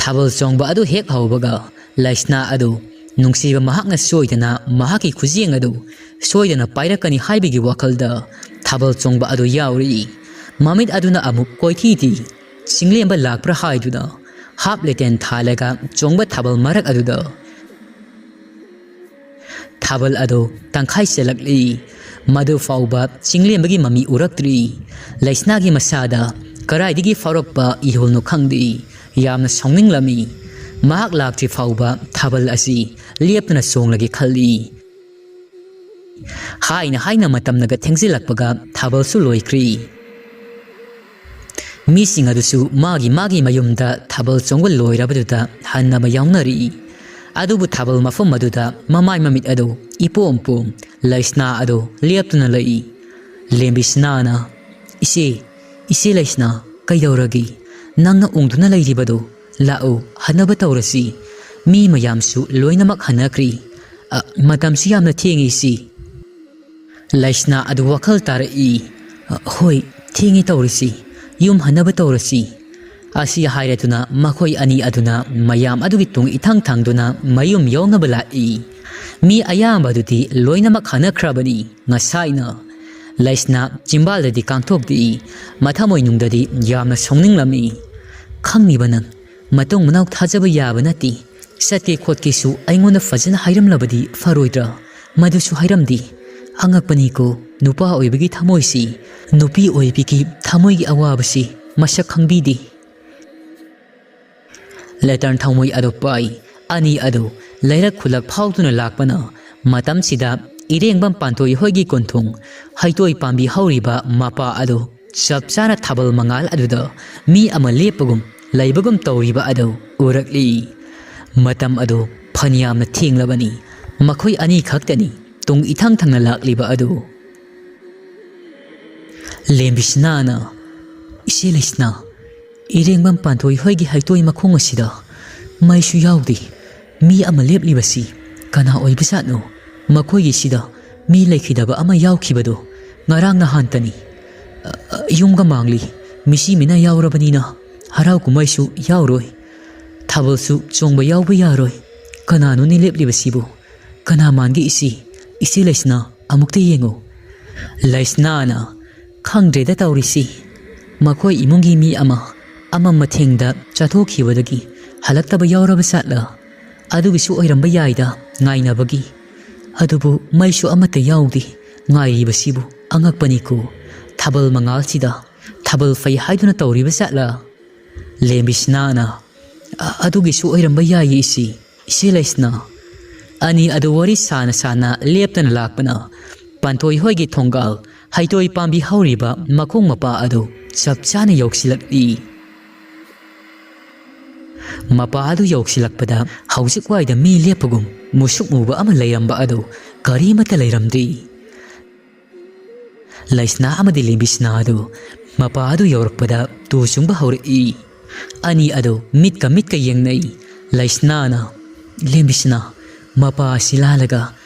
ꯊꯥꯕꯜ ꯆꯣꯡꯕ ꯑꯗꯨ ꯍꯦꯛ ꯍꯧꯕꯒ ꯂꯩꯁꯅꯥ ꯑꯗꯨ ꯅꯨꯡꯁꯤꯕ ꯃꯍꯥꯛꯅ ꯁꯣꯏꯗꯅ ꯃꯍꯥꯛꯀꯤ ꯈꯨꯖꯦꯡ ꯑꯗꯨ ꯁꯣꯏꯗꯅ ꯄꯥꯏꯔꯛꯀꯅꯤ ꯍꯥꯏꯕꯒꯤ ꯋꯥꯈꯜꯗ ꯊꯥꯕꯜ ꯆꯣꯡꯕ ꯑꯗꯨ ꯌꯥꯎꯔꯤ꯫ ꯃꯃꯤꯠ ꯑꯗꯨꯅ ꯑꯃꯨꯛ ꯀꯣꯏꯊꯤ ꯊꯤ꯫ ꯆꯤꯡꯂꯦꯝꯕ ꯂꯥꯛꯄ꯭ꯔꯥ ꯍꯥꯏꯗꯨꯅ ꯍꯥꯞ ꯂꯦꯇꯦꯟ ꯊꯥꯜꯂꯒ ꯆꯣꯡꯕ ꯊꯥꯕꯜ ꯃꯔꯛ ꯑꯗꯨꯗ ꯊꯥꯕꯜ ꯑꯗꯨ ꯇꯪꯈꯥꯏ ꯆꯜꯂꯛꯂꯤ꯫ ꯃꯗꯨ ꯐꯥꯎꯕ ꯆꯤꯡꯂꯦꯝꯕꯒꯤ ꯃꯃꯤ ꯎꯔꯛꯇ꯭ꯔꯤ꯫ ꯂꯩꯁꯅꯥꯒꯤ ꯃꯁꯥꯗ ꯀꯗꯥꯏꯗꯒꯤ ꯐꯥꯎꯔꯛꯄ ꯏꯍꯨꯜꯅꯣ ꯈꯪꯗꯦ꯫ ꯌꯥꯝꯅ ꯁꯥꯎꯅꯤꯡꯂꯝꯃꯤ꯫ ꯃꯍꯥꯛ ꯂꯥꯛꯇ꯭ꯔꯤ ꯐꯥꯎꯕ ꯊꯥꯕꯜ ꯑꯁꯤ ꯂꯦꯞꯇꯅ ꯆꯣꯡꯂꯒꯦ ꯈꯜꯂꯤ꯫ ꯍꯥꯏꯅ ꯍꯥꯏꯅ ꯃꯇꯝꯅꯒ ꯊꯦꯡꯖꯤꯜꯂꯛꯄꯒ ꯊꯥꯕꯜꯁꯨ ꯂꯣꯏꯈ꯭ꯔꯤ꯫ ꯃꯤꯁꯤꯡ ꯑꯗꯨꯁꯨ ꯃꯥꯒꯤ ꯃꯥꯒꯤ ꯃꯌꯨꯝꯗ ꯊꯥꯕꯜ ꯆꯣꯡꯕ ꯂꯣꯏꯔꯕꯗꯨꯗ ꯍꯟꯅꯕ ꯌꯥꯎꯅꯔꯤ꯫ ꯑꯗꯨꯕꯨ ꯊꯥꯕꯜ ꯃꯐꯝ ꯑꯗꯨꯗ ꯃꯃꯥꯏ ꯃꯃꯤꯠ ꯑꯗꯨ ꯏꯄꯣꯝ ꯄꯣꯝ ꯂꯩꯁꯅꯥ ꯑꯗꯨ ꯂꯦꯞꯇꯨꯅ ꯂꯩ꯫ ꯂꯦꯝꯕꯤꯁꯅꯥꯅ, "ꯏꯆꯦ, ꯏꯆꯦ ꯂꯩꯁꯅꯥ, ꯀꯩꯗꯧꯔꯒꯦ? ꯅꯪꯅ ꯎꯪꯗꯨꯅ ꯂꯩꯔꯤꯕꯗꯨ? ꯂꯥꯛꯎ, ꯍꯟꯅꯕ ꯇꯧꯔꯁꯤ꯫ ꯃꯤ ꯃꯌꯥꯝꯁꯨ ꯂꯣꯏꯅꯃꯛ ꯍꯟꯅꯈ꯭ꯔꯤ꯫ ꯑ, ꯃꯇꯝꯁꯨ ꯌꯥꯝꯅ ꯊꯦꯡꯉꯤ ꯏꯆꯦ꯫" ꯂꯩꯁꯅꯥ ꯑꯗꯨ ꯋꯥꯈꯜ ꯇꯥꯔꯛꯏ꯫ "ꯍꯣꯏ, ꯊꯦꯡꯉꯦ ꯇꯧꯔꯤꯁꯤ꯫ ꯌꯨꯝ ꯍꯟꯅꯕ ꯇꯧꯔꯁꯤ꯫" ꯑꯁꯤ ꯍꯥꯏꯔꯗꯨꯅ ꯃꯈꯣꯏ ꯑꯅꯤ ꯑꯗꯨꯅ ꯃꯌꯥꯝ ꯑꯗꯨꯒꯤ ꯇꯨꯡ ꯏꯊꯪ ꯊꯪꯗꯨꯅ ꯃꯌꯨꯝ ꯌꯧꯅꯕ ꯂꯥꯛꯏ꯫ ꯃꯤ ꯑꯌꯥꯝꯕ ꯑꯗꯨꯗꯤ ꯂꯣꯏꯅꯃꯛ ꯍꯟꯅꯈ꯭ꯔꯕꯅꯤ ꯉꯁꯥꯏꯅ꯫ ꯂꯩꯁꯅꯥ ꯆꯤꯝꯕꯥꯜꯗꯗꯤ ꯀꯥꯡꯊꯣꯛꯇꯦ, ꯃꯊꯃꯣꯏꯅꯨꯡꯗꯗꯤ ꯌꯥꯝꯅ ꯁꯥꯎꯅꯤꯡꯂꯝꯃꯤ꯫ "ꯈꯪꯉꯤꯕ ꯅꯪ, ꯃꯇꯨꯡ ꯃꯅꯥꯎ ꯊꯥꯖꯕ ꯌꯥꯕ ꯅꯠꯇꯦ꯫ ꯆꯠꯀꯦ ꯈꯣꯠꯀꯦꯁꯨ ꯑꯩꯉꯣꯟꯗ ꯐꯖꯅ ꯍꯥꯏꯔꯝꯂꯕꯗꯤ ꯐꯔꯣꯏꯗ꯭ꯔꯥ? ꯃꯗꯨꯁꯨ ꯍꯥꯏꯔꯝꯗꯦ꯫ ꯑꯉꯛꯄꯅꯤꯀꯣ, ꯅꯨꯄꯥ ꯑꯣꯏꯕꯒꯤ ꯊꯃꯣꯏꯁꯤ, ꯅꯨꯄꯤ ꯑꯣꯏꯕꯤꯒꯤ ꯊꯃꯣꯏꯒꯤ ꯑꯋꯥꯕꯁꯤ ꯃꯁꯛ ꯈꯪꯕꯤꯗꯦ꯫" ꯂꯦꯇꯔ ꯊꯃꯣꯏ ꯑꯗꯨ ꯄꯥꯏ꯫ ꯑꯅꯤ ꯑꯗꯨ ꯂꯩꯔꯛ ꯈꯨꯜꯂꯛ ꯐꯥꯎꯗꯨꯅ ꯂꯥꯛꯄꯅ, ꯃꯇꯝꯁꯤꯗ ꯏꯔꯦꯡꯕꯝ ꯄꯥꯟꯊꯣꯏ ꯍꯣꯏꯒꯤ ꯀꯣꯟꯊꯣꯡ ꯍꯩꯇꯣꯏ ꯄꯥꯝꯕꯤ ꯍꯧꯔꯤꯕ ꯃꯄꯥ ꯑꯗꯨ ꯆꯞ ꯆꯥꯅ ꯊꯥꯕꯜ ꯃꯉꯥꯜ ꯑꯗꯨꯗ ꯃꯤ ꯑꯃ ꯂꯦꯞꯄꯒꯨꯝ ꯂꯩꯕꯒꯨꯝ ꯇꯧꯔꯤꯕ ꯑꯗꯨ ꯎꯔꯛꯂꯤ꯫ ꯃꯇꯝ ꯑꯗꯨ ꯐꯅꯌꯥꯝꯅ ꯊꯦꯡꯂꯕꯅꯤ꯫ ꯃꯈꯣꯏ ꯑꯅꯤ ꯈꯛꯇꯅꯤ ꯇꯨꯡ ꯏꯊꯪ ꯊꯪꯅ ꯂꯥꯛꯂꯤꯕ ꯑꯗꯨ꯫ ꯂꯦꯝꯕꯤꯁꯅꯥꯅ, "ꯏꯆꯦ ꯂꯩꯁꯅꯥ, ꯏꯔꯦꯡꯕꯝ ꯄꯥꯟꯊꯣꯏ ꯍꯣꯏꯒꯤ ꯍꯩꯇꯣꯏ ꯃꯈꯣꯡ ꯑꯁꯤꯗ ꯃꯩꯁꯨ ꯌꯥꯎꯗꯦ꯫ ꯃꯤ ꯑꯃ ꯂꯦꯞꯂꯤꯕꯁꯤ ꯀꯅꯥ ꯑꯣꯏꯕꯖꯥꯠꯅꯣ? ꯃꯈꯣꯏꯒꯤꯁꯤꯗ ꯃꯤ ꯂꯩꯈꯤꯗꯕ ꯑꯃ ꯌꯥꯎꯈꯤꯕꯗꯣ ꯉꯔꯥꯡ ꯅꯍꯥꯟꯇꯅꯤ꯫ ꯑ, ꯑ, ꯌꯨꯝꯒ ꯃꯥꯡꯂꯤ, ꯃꯤꯁꯤ ꯃꯤꯅꯥ ꯌꯥꯎꯔꯕꯅꯤꯅ ꯍꯔꯥꯎ ꯀꯨꯝꯍꯩꯁꯨ ꯌꯥꯎꯔꯣꯏ꯫ ꯊꯥꯕꯜꯁꯨ ꯆꯣꯡꯕ ꯌꯥꯎꯕ ꯌꯥꯔꯣꯏ꯫ ꯀꯅꯥꯅꯣꯅꯦ ꯂꯦꯞꯂꯤꯕꯁꯤꯕꯨ? ꯀꯅꯥ ꯃꯥꯟꯒꯦ ꯏꯆꯦ? ꯏꯆꯦ ꯂꯩꯁꯅꯥ, ꯑꯃꯨꯛꯇ ꯌꯦꯡꯉꯨ꯫" ꯂꯩꯁꯅꯥꯅ, "ꯈꯪꯗ꯭ꯔꯦꯗ ꯇꯧꯔꯤꯁꯤ꯫ ꯃꯈꯣꯏ ꯏꯃꯨꯡꯒꯤ ꯃꯤ ꯑꯃ, ꯑꯃ ꯃꯊꯦꯡꯗ ꯆꯠꯊꯣꯛꯈꯤꯕꯗꯒꯤ ꯍꯜꯂꯛꯇꯕ ꯌꯥꯎꯔꯕ ꯖꯥꯠꯂ? ꯑꯗꯨꯒꯤꯁꯨ ꯑꯣꯏꯔꯝꯕ ꯌꯥꯏꯗ, ꯉꯥꯏꯅꯕꯒꯤ꯫ ꯑꯗꯨꯕꯨ ꯃꯩꯁꯨ ꯑꯃꯠꯇ ꯌꯥꯎꯗꯦ꯫ ꯉꯥꯏꯔꯤꯕꯁꯤꯕꯨ ꯑꯉꯛꯄꯅꯤꯀꯣ꯫ ꯊꯥꯕꯜ ꯃꯉꯥꯜꯁꯤꯗ ꯊꯥꯕꯜ ꯐꯩ ꯍꯥꯏꯗꯨꯅ ꯇꯧꯔꯤꯕ ꯖꯥꯠꯂ?" ꯂꯦꯝꯕꯤꯁꯅꯥꯅ, "ꯑ-, ꯑꯗꯨꯒꯤꯁꯨ ꯑꯣꯏꯔꯝꯕ ꯌꯥꯏꯌꯦ ꯏꯆꯦ, ꯏꯆꯦ ꯂꯩꯁꯅꯥ꯫" ꯑꯅꯤ ꯑꯗꯨ ꯋꯥꯔꯤ ꯁꯥꯅ ꯁꯥꯅ ꯂꯦꯞꯇꯅ ꯂꯥꯛꯄꯅ, ꯄꯥꯟꯊꯣꯏ ꯍꯣꯏꯒꯤ ꯊꯣꯡꯒꯥꯜ ꯍꯩꯇꯣꯏ ꯄꯥꯝꯕꯤ ꯍꯧꯔꯤꯕ ꯃꯈꯣꯡ ꯃꯄꯥ ꯑꯗꯨ ꯆꯞ ꯆꯥꯅ ꯌꯧꯁꯤꯜꯂꯛꯂꯤ꯫ ꯃꯄꯥ ꯑꯗꯨ ꯌꯧꯁꯤꯜꯂꯛꯄꯗ ꯍꯧꯖꯤꯛ ꯋꯥꯏꯗ ꯃꯤ ꯂꯦꯞꯄꯒꯨꯝ ꯃꯨꯁꯨꯛ ꯃꯨꯕ ꯑꯃ ꯂꯩꯔꯝꯕ ꯑꯗꯨ ꯀꯔꯤꯃꯠꯇ ꯂꯩꯔꯝꯗꯦ꯫ ꯂꯩꯁꯅꯥ ꯑꯃꯗꯤ ꯂꯦꯝꯕꯤꯁꯅꯥ ꯑꯗꯨ ꯃꯄꯥ ꯑꯗꯨ ꯌꯧꯔꯛꯄꯗ ꯇꯨ ꯆꯨꯡꯕ ꯍꯧꯔꯛꯏ꯫ ꯑꯅꯤ ꯑꯗꯨ ꯃꯤꯠꯀ ꯃꯤꯠꯀ ꯌꯦꯡꯅꯩ꯫ ꯂꯩꯁꯅꯥꯅ, "ꯂꯦꯝꯕꯤꯁꯅꯥ, ꯃꯄꯥ ꯑꯁꯤ ꯂꯥꯜꯂꯒ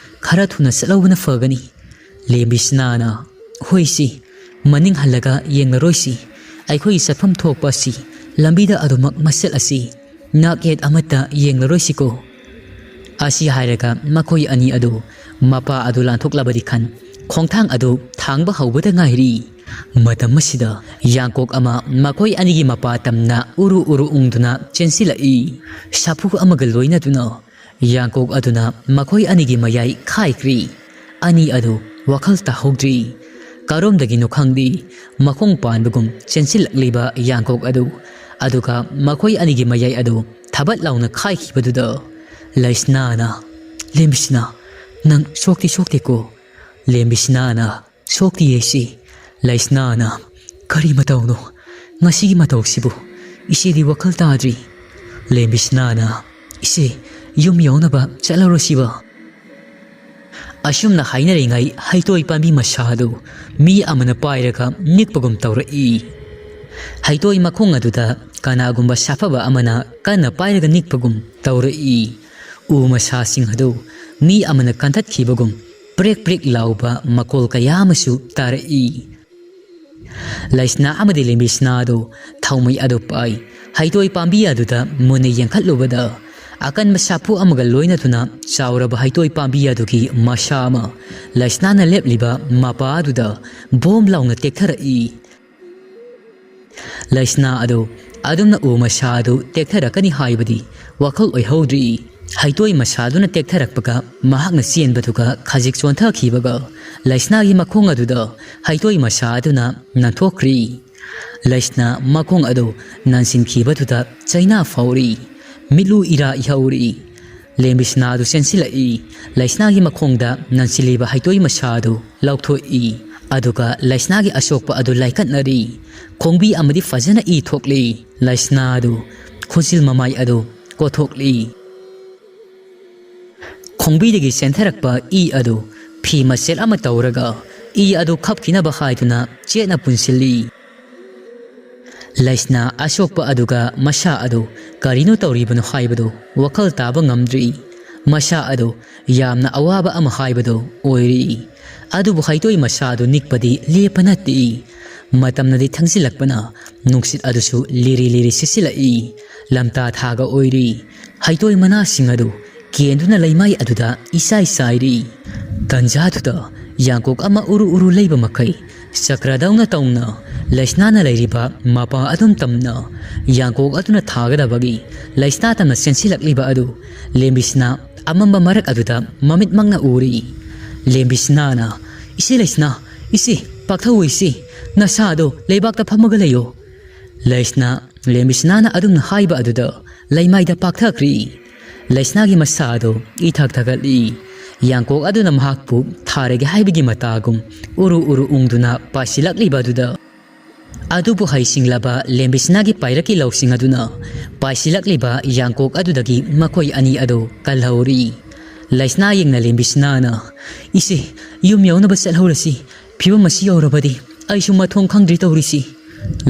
ꯈꯔ ꯊꯨꯅ ꯆꯠꯍꯧꯕꯅ ꯐꯒꯅꯤ꯫" ꯂꯦꯝꯕꯤꯁꯅꯥꯅ, "ꯍꯣꯏꯁꯤ, ꯃꯅꯤꯡ ꯍꯜꯂꯒ ꯌꯦꯡꯂꯔꯣꯏꯁꯤ꯫ ꯑꯩꯈꯣꯏꯒꯤ ꯆꯠꯐꯝ ꯊꯣꯛꯄ ꯑꯁꯤ ꯂꯝꯕꯤꯗ ꯑꯗꯨꯃꯛ ꯃꯠꯁꯤꯜꯂꯁꯤ꯫ ꯅꯥꯛ ꯌꯦꯠ ꯑꯃꯠꯇ ꯌꯦꯡꯂꯔꯣꯏꯁꯤꯀꯣ꯫" ꯑꯁꯤ ꯍꯥꯏꯔꯒ ꯃꯈꯣꯏ ꯑꯅꯤ ꯑꯗꯨ ꯃꯄꯥ ꯑꯗꯨ ꯂꯥꯟꯊꯣꯛꯂꯕꯗꯤ ꯈꯟ ꯈꯣꯡꯊꯥꯡ ꯑꯗꯨ ꯊꯥꯡꯕ ꯍꯧꯕꯗ ꯉꯥꯏꯔꯤ꯫ ꯃꯇꯝ ꯑꯁꯤꯗ ꯌꯥꯡꯀꯣꯛ ꯑꯃ ꯃꯈꯣꯏ ꯑꯅꯤꯒꯤ ꯃꯄꯥ ꯇꯝꯅ ꯎꯔꯨ ꯎꯔꯨ ꯎꯪꯗꯨꯅ ꯆꯦꯟꯁꯤꯜꯂꯛꯏ꯫ ꯁꯥꯐꯨ ꯑꯃꯒ ꯂꯣꯏꯅꯗꯨꯅ ꯌꯥꯡꯀꯣꯛ ꯑꯗꯨꯅ ꯃꯈꯣꯏ ꯑꯅꯤꯒꯤ ꯃꯌꯥꯏ ꯈꯥꯏꯈ꯭ꯔꯤ꯫ ꯑꯅꯤ ꯑꯗꯨ ꯋꯥꯈꯜ ꯇꯥꯍꯧꯗ꯭ꯔꯤ꯫ ꯀꯔꯣꯝꯗꯒꯤꯅꯣ ꯈꯪꯗꯦ, ꯃꯈꯣꯡ ꯄꯥꯟꯕꯒꯨꯝ ꯆꯦꯟꯁꯤꯜꯂꯛꯂꯤꯕ ꯌꯥꯡꯀꯣꯛ ꯑꯗꯨ, ꯑꯗꯨꯒ ꯃꯈꯣꯏ ꯑꯅꯤꯒꯤ ꯃꯌꯥꯏ ꯑꯗꯨ ꯊꯕꯠ ꯂꯥꯎꯅ ꯈꯥꯏꯈꯤꯕꯗꯨꯗ ꯂꯩꯁꯅꯥꯅ, "ꯂꯦꯝꯕꯤꯁꯅꯥ, ꯅꯪ ꯁꯣꯛꯇꯤ ꯁꯣꯛꯇꯦꯀꯣ?" ꯂꯦꯝꯕꯤꯁꯅꯥꯅ, "ꯁꯣꯛꯇꯤꯌꯦ ꯏꯆꯦ꯫" ꯂꯩꯁꯅꯥꯅ, "ꯀꯔꯤ ꯃꯇꯧꯅꯣ? ꯉꯁꯤꯒꯤ ꯃꯇꯧꯁꯤꯕꯨ? ꯏꯆꯦꯗꯤ ꯋꯥꯈꯜ ꯇꯥꯗ꯭ꯔꯤ꯫" ꯂꯦꯝꯕꯤꯁꯅꯥꯅ, "ꯏꯆꯦ, ꯌꯨꯝ ꯌꯧꯅꯕ ꯆꯠꯂꯔꯣꯁꯤꯕ?" ꯑꯁꯨꯝꯅ ꯍꯥꯏꯅꯔꯤꯉꯩ ꯍꯩꯇꯣꯏ ꯄꯥꯝꯕꯤ ꯃꯁꯥꯗꯨ ꯃꯤ ꯑꯃꯅ ꯄꯥꯏꯔꯒ ꯅꯤꯛꯄꯒꯨꯝ ꯇꯧꯔꯛꯏ꯫ ꯍꯩꯇꯣꯏ ꯃꯈꯣꯡ ꯑꯗꯨꯗ ꯀꯅꯥꯒꯨꯝꯕ ꯁꯥꯐꯕ ꯑꯃꯅ ꯀꯟꯅ ꯄꯥꯏꯔꯒ ꯅꯤꯛꯄꯒꯨꯝ ꯇꯧꯔꯛꯏ꯫ ꯎ ꯃꯁꯥꯁꯤꯡ ꯑꯗꯨ ꯃꯤ ꯑꯃꯅ ꯀꯟꯊꯠꯈꯤꯕꯒꯨꯝ ꯄ꯭ꯔꯦꯛ ꯄ꯭ꯔꯦꯛ ꯂꯥꯎꯕ ꯃꯈꯣꯜ ꯀꯌꯥ ꯑꯃꯁꯨ ꯇꯥꯔꯛꯏ꯫ ꯂꯩꯁꯅꯥ ꯑꯃꯗꯤ ꯂꯦꯝꯕꯤꯁꯅꯥ ꯑꯗꯨ ꯊꯥꯎꯃꯩ ꯑꯗꯨ ꯄꯥꯏ꯫ ꯍꯩꯇꯣꯏ ꯄꯥꯝꯕꯤ ꯑꯗꯨꯗ ꯃꯨꯟꯅ ꯌꯦꯡꯈꯠꯂꯨꯕꯗ, ꯑꯀꯟꯕ ꯁꯥꯐꯨ ꯑꯃꯒ ꯂꯣꯏꯅꯗꯨꯅ ꯆꯥꯎꯔꯕ ꯍꯩꯇꯣꯏ ꯄꯥꯝꯕꯤ ꯑꯗꯨꯒꯤ ꯃꯁꯥ ꯑꯃ ꯂꯩꯁꯅꯥꯅ ꯂꯦꯞꯂꯤꯕ ꯃꯄꯥ ꯑꯗꯨꯗ ꯕꯣꯝ ꯂꯥꯎꯅ ꯇꯦꯛꯊꯔꯛꯏ꯫ ꯂꯩꯁꯅꯥ ꯑꯗꯨ ꯑꯗꯨꯝꯅ ꯎ ꯃꯁꯥ ꯑꯗꯨ ꯇꯦꯛꯊꯔꯛꯀꯅꯤ ꯍꯥꯏꯕꯗꯤ ꯋꯥꯈꯜ ꯑꯣꯏꯍꯧꯗ꯭ꯔꯤ꯫ ꯍꯩꯇꯣꯏ ꯃꯁꯥꯗꯨꯅ ꯇꯦꯛꯊꯔꯛꯄꯒ ꯃꯍꯥꯛꯅ ꯆꯦꯟꯕꯗꯨꯒ ꯈꯖꯤꯛ ꯆꯣꯟꯊꯈꯤꯕꯒ ꯂꯩꯁꯅꯥꯒꯤ ꯃꯈꯣꯡ ꯑꯗꯨꯗ ꯍꯩꯇꯣꯏ ꯃꯁꯥ ꯑꯗꯨꯅ ꯅꯥꯟꯊꯣꯛꯈ꯭ꯔꯤ꯫ ꯂꯩꯁꯅꯥ ꯃꯈꯣꯡ ꯑꯗꯨ ꯅꯥꯟꯁꯤꯟꯈꯤꯕꯗꯨꯗ ꯆꯩꯅꯥ ꯐꯥꯎꯔꯤ꯫ ꯃꯤꯠꯂꯨ ꯏꯔꯥ ꯏꯍꯧꯔꯤ꯫ ꯂꯦꯝꯕꯤꯁꯅꯥ ꯑꯗꯨ ꯆꯦꯟꯁꯤꯜꯂꯛꯏ꯫ ꯂꯩꯁꯅꯥꯒꯤ ꯃꯈꯣꯡꯗ ꯅꯥꯟꯁꯤꯜꯂꯤꯕ ꯍꯩꯇꯣꯏ ꯃꯁꯥ ꯑꯗꯨ ꯂꯧꯊꯣꯛꯏ꯫ ꯑꯗꯨꯒ ꯂꯩꯁꯅꯥꯒꯤ ꯑꯁꯣꯛꯄ ꯑꯗꯨ ꯂꯥꯏꯀꯠꯅꯔꯤ꯫ ꯈꯣꯡꯕꯤ ꯑꯃꯗꯤ ꯐꯖꯅ ꯏ ꯊꯣꯛꯂꯤ꯫ ꯂꯩꯁꯅꯥ ꯑꯗꯨ ꯈꯨꯖꯤꯜ ꯃꯃꯥꯏ ꯑꯗꯨ ꯀꯣꯊꯣꯛꯂꯤ꯫ ꯈꯣꯡꯕꯤꯗꯒꯤ ꯆꯦꯟꯊꯔꯛꯄ ꯏ ꯑꯗꯨ ꯐꯤ ꯃꯆꯦꯠ ꯑꯃ ꯇꯧꯔꯒ ꯏ ꯑꯗꯨ ꯈꯞꯈꯤꯅꯕ ꯍꯥꯏꯗꯨꯅ ꯆꯦꯠꯅ ꯄꯨꯟꯁꯤꯜꯂꯤ꯫ ꯂꯩꯁꯅꯥ ꯑꯁꯣꯛꯄ ꯑꯗꯨꯒ ꯃꯁꯥ ꯑꯗꯨ ꯀꯔꯤꯅꯣ ꯇꯧꯔꯤꯕꯅꯣ ꯍꯥꯏꯕꯗꯨ ꯋꯥꯈꯜ ꯇꯥꯕ ꯉꯝꯗ꯭ꯔꯤ꯫ ꯃꯁꯥ ꯑꯗꯨ ꯌꯥꯝꯅ ꯑꯋꯥꯕ ꯑꯃ ꯍꯥꯏꯕꯗꯨ ꯑꯣꯏꯔꯤ꯫ ꯑꯗꯨꯕꯨ ꯍꯩꯇꯣꯏ ꯃꯁꯥ ꯑꯗꯨ ꯅꯤꯛꯄꯗꯤ ꯂꯦꯞꯄ ꯅꯠꯇꯦ꯫ ꯃꯇꯝꯅꯗꯤ ꯊꯪꯖꯤꯜꯂꯛꯄꯅ ꯅꯨꯡꯁꯤꯠ ꯑꯗꯨꯁꯨ ꯂꯤꯔꯤ ꯂꯤꯔꯤ ꯁꯤꯠꯆꯤꯜꯂꯛꯏ꯫ ꯂꯝꯇꯥ ꯊꯥꯒ ꯑꯣꯏꯔꯤ꯫ ꯍꯩꯇꯣꯏ ꯃꯅꯥꯁꯤꯡ ꯑꯗꯨ ꯀꯦꯟꯗꯨꯅ ꯂꯩꯃꯥꯏ ꯑꯗꯨꯗ ꯏꯆꯥꯏ ꯆꯥꯏꯔꯤ꯫ ꯇꯟꯖꯥꯗꯨꯗ ꯌꯥꯡꯀꯣꯛ ꯑꯃ ꯎꯔꯨ ꯎꯔꯨ ꯂꯩꯕ ꯃꯈꯩ ꯆꯀ꯭ꯔꯗꯧꯅ ꯇꯧꯅ ꯂꯩꯁꯅꯥꯅ ꯂꯩꯔꯤꯕ ꯃꯄꯥ ꯑꯗꯨꯝ ꯇꯝꯅ ꯌꯥꯡꯀꯣꯛ ꯑꯗꯨꯅ ꯊꯥꯒꯗꯕꯒꯤ ꯂꯩꯁꯅꯥ ꯇꯝꯅ ꯆꯦꯟꯁꯤꯜꯂꯛꯂꯤꯕ ꯑꯗꯨ ꯂꯦꯝꯕꯤꯁꯅꯥ ꯑꯃꯝꯕ ꯃꯔꯛ ꯑꯗꯨꯗ ꯃꯃꯤꯠꯃꯛꯅ ꯎꯔꯤ꯫ ꯂꯦꯝꯕꯤꯁꯅꯥꯅ, "ꯏꯆꯦ ꯂꯩꯁꯅꯥ, ꯏꯆꯦ, ꯄꯥꯛꯊꯧ ꯏꯆꯦ, ꯅꯁꯥꯗꯣ ꯂꯩꯕꯥꯛꯇ ꯐꯝꯃꯒ ꯂꯩꯌꯣ꯫" ꯂꯩꯁꯅꯥ, ꯂꯦꯝꯕꯤꯁꯅꯥꯅ ꯑꯗꯨꯝꯅ ꯍꯥꯏꯕ ꯑꯗꯨꯗ ꯂꯩꯃꯥꯏꯗ ꯄꯥꯛꯊꯈ꯭ꯔꯤ꯫ ꯂꯩꯁꯅꯥꯒꯤ ꯃꯁꯥ ꯑꯗꯨ ꯏꯊꯛ ꯊꯛꯀꯠꯂꯤ꯫ ꯌꯥꯡꯀꯣꯛ ꯑꯗꯨꯅ ꯃꯍꯥꯛꯄꯨ ꯊꯥꯔꯒꯦ ꯍꯥꯏꯕꯒꯤ ꯃꯇꯥꯒꯨꯝ ꯎꯔꯨ ꯎꯔꯨ ꯎꯪꯗꯨꯅ ꯄꯥꯏꯁꯤꯜꯂꯛꯂꯤꯕ ꯑꯗꯨꯗ, ꯑꯗꯨꯕꯨ ꯍꯩꯁꯤꯡꯂꯕ ꯂꯦꯝꯕꯤꯁꯅꯥꯒꯤ ꯄꯥꯏꯔꯛꯀꯤ ꯂꯧꯁꯤꯡ ꯑꯗꯨꯅ ꯄꯥꯏꯁꯤꯜꯂꯛꯂꯤꯕ ꯌꯥꯡꯀꯣꯛ ꯑꯗꯨꯗꯒꯤ ꯃꯈꯣꯏ ꯑꯅꯤ ꯑꯗꯨ ꯀꯜꯍꯧꯔꯤ꯫ ꯂꯩꯁꯅꯥ ꯌꯦꯡꯅ ꯂꯦꯝꯕꯤꯁꯅꯥꯅ, "ꯏꯆꯦ, ꯌꯨꯝ ꯌꯧꯅꯕ ꯆꯠꯍꯧꯔꯁꯤ꯫ ꯐꯤꯕꯝ ꯑꯁꯤ ꯌꯧꯔꯕꯗꯤ ꯑꯩꯁꯨ ꯃꯊꯣꯡ ꯈꯪꯗ꯭ꯔꯤ ꯇꯧꯔꯤꯁꯤ꯫"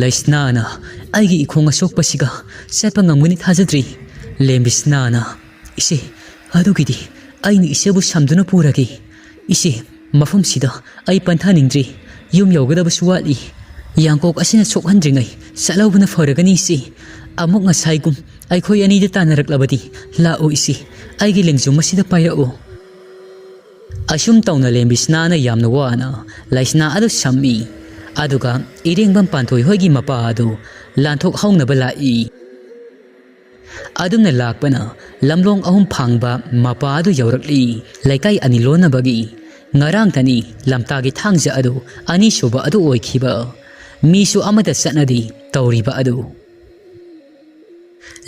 ꯂꯩꯁꯅꯥꯅ, "ꯑꯩꯒꯤ ꯏꯈꯣꯡ ꯑꯁꯣꯛꯄꯁꯤꯒ ꯆꯠꯄ ꯉꯝꯒꯅꯤ ꯊꯥꯖꯗ꯭ꯔꯤ꯫" ꯂꯦꯝꯕꯤꯁꯅꯥꯅ, "ꯏꯆꯦ, ꯑꯗꯨꯒꯤꯗꯤ ꯑꯩꯅ ꯏꯆꯦꯕꯨ ꯁꯝꯗꯨꯅ ꯄꯨꯔꯒꯦ꯫ ꯏꯆꯦ, ꯃꯐꯝꯁꯤꯗ ꯑꯩ ꯄꯟꯊꯅꯤꯡꯗ꯭ꯔꯤ꯫ ꯌꯨꯝ ꯌꯧꯒꯗꯕꯁꯨ ꯋꯥꯠꯂꯤ꯫ ꯌꯥꯡꯀꯣꯛ ꯑꯁꯤꯅ ꯁꯣꯛꯍꯟꯗ꯭ꯔꯤꯉꯩ ꯆꯠꯍꯧꯕꯅ ꯐꯔꯒꯅꯤ ꯏꯆꯦ꯫ ꯑꯃꯨꯛ ꯉꯁꯥꯏꯒꯨꯝ ꯑꯩꯈꯣꯏ ꯑꯅꯤꯗ ꯇꯥꯟꯅꯔꯛꯂꯕꯗꯤ ꯂꯥꯛꯑꯣ ꯏꯆꯦ, ꯑꯩꯒꯤ ꯂꯦꯡꯖꯨꯝ ꯑꯁꯤꯗ ꯄꯥꯏꯔꯛꯑꯣ꯫" ꯑꯁꯨꯝ ꯇꯧꯅ ꯂꯦꯝꯕꯤꯁꯅꯥꯅ ꯌꯥꯝꯅ ꯋꯥꯅ ꯂꯩꯁꯅꯥ ꯑꯗꯨ ꯁꯝꯃꯤ꯫ ꯑꯗꯨꯒ ꯏꯔꯦꯡꯕꯝ ꯄꯥꯟꯊꯣꯏ ꯍꯣꯏꯒꯤ ꯃꯄꯥ ꯑꯗꯨ ꯂꯥꯟꯊꯣꯛꯍꯧꯅꯕ ꯂꯥꯛꯏ꯫ ꯑꯗꯨꯝꯅ ꯂꯥꯛꯄꯅ ꯂꯝꯂꯣꯡ ꯑꯍꯨꯝ ꯐꯥꯡꯕ ꯃꯄꯥ ꯑꯗꯨ ꯌꯧꯔꯛꯂꯤ꯫ ꯂꯩꯀꯥꯏ ꯑꯅꯤ ꯂꯣꯟꯅꯕꯒꯤ ꯉꯔꯥꯡꯇꯅꯤ ꯂꯝꯇꯥꯒꯤ ꯊꯥꯡꯖ ꯑꯗꯨ ꯑꯅꯤꯁꯨꯕ ꯑꯗꯨ ꯑꯣꯏꯈꯤꯕ꯫ ꯃꯤꯁꯨ ꯑꯃꯠꯇ ꯆꯠꯅꯗꯦ ꯇꯧꯔꯤꯕ ꯑꯗꯨ꯫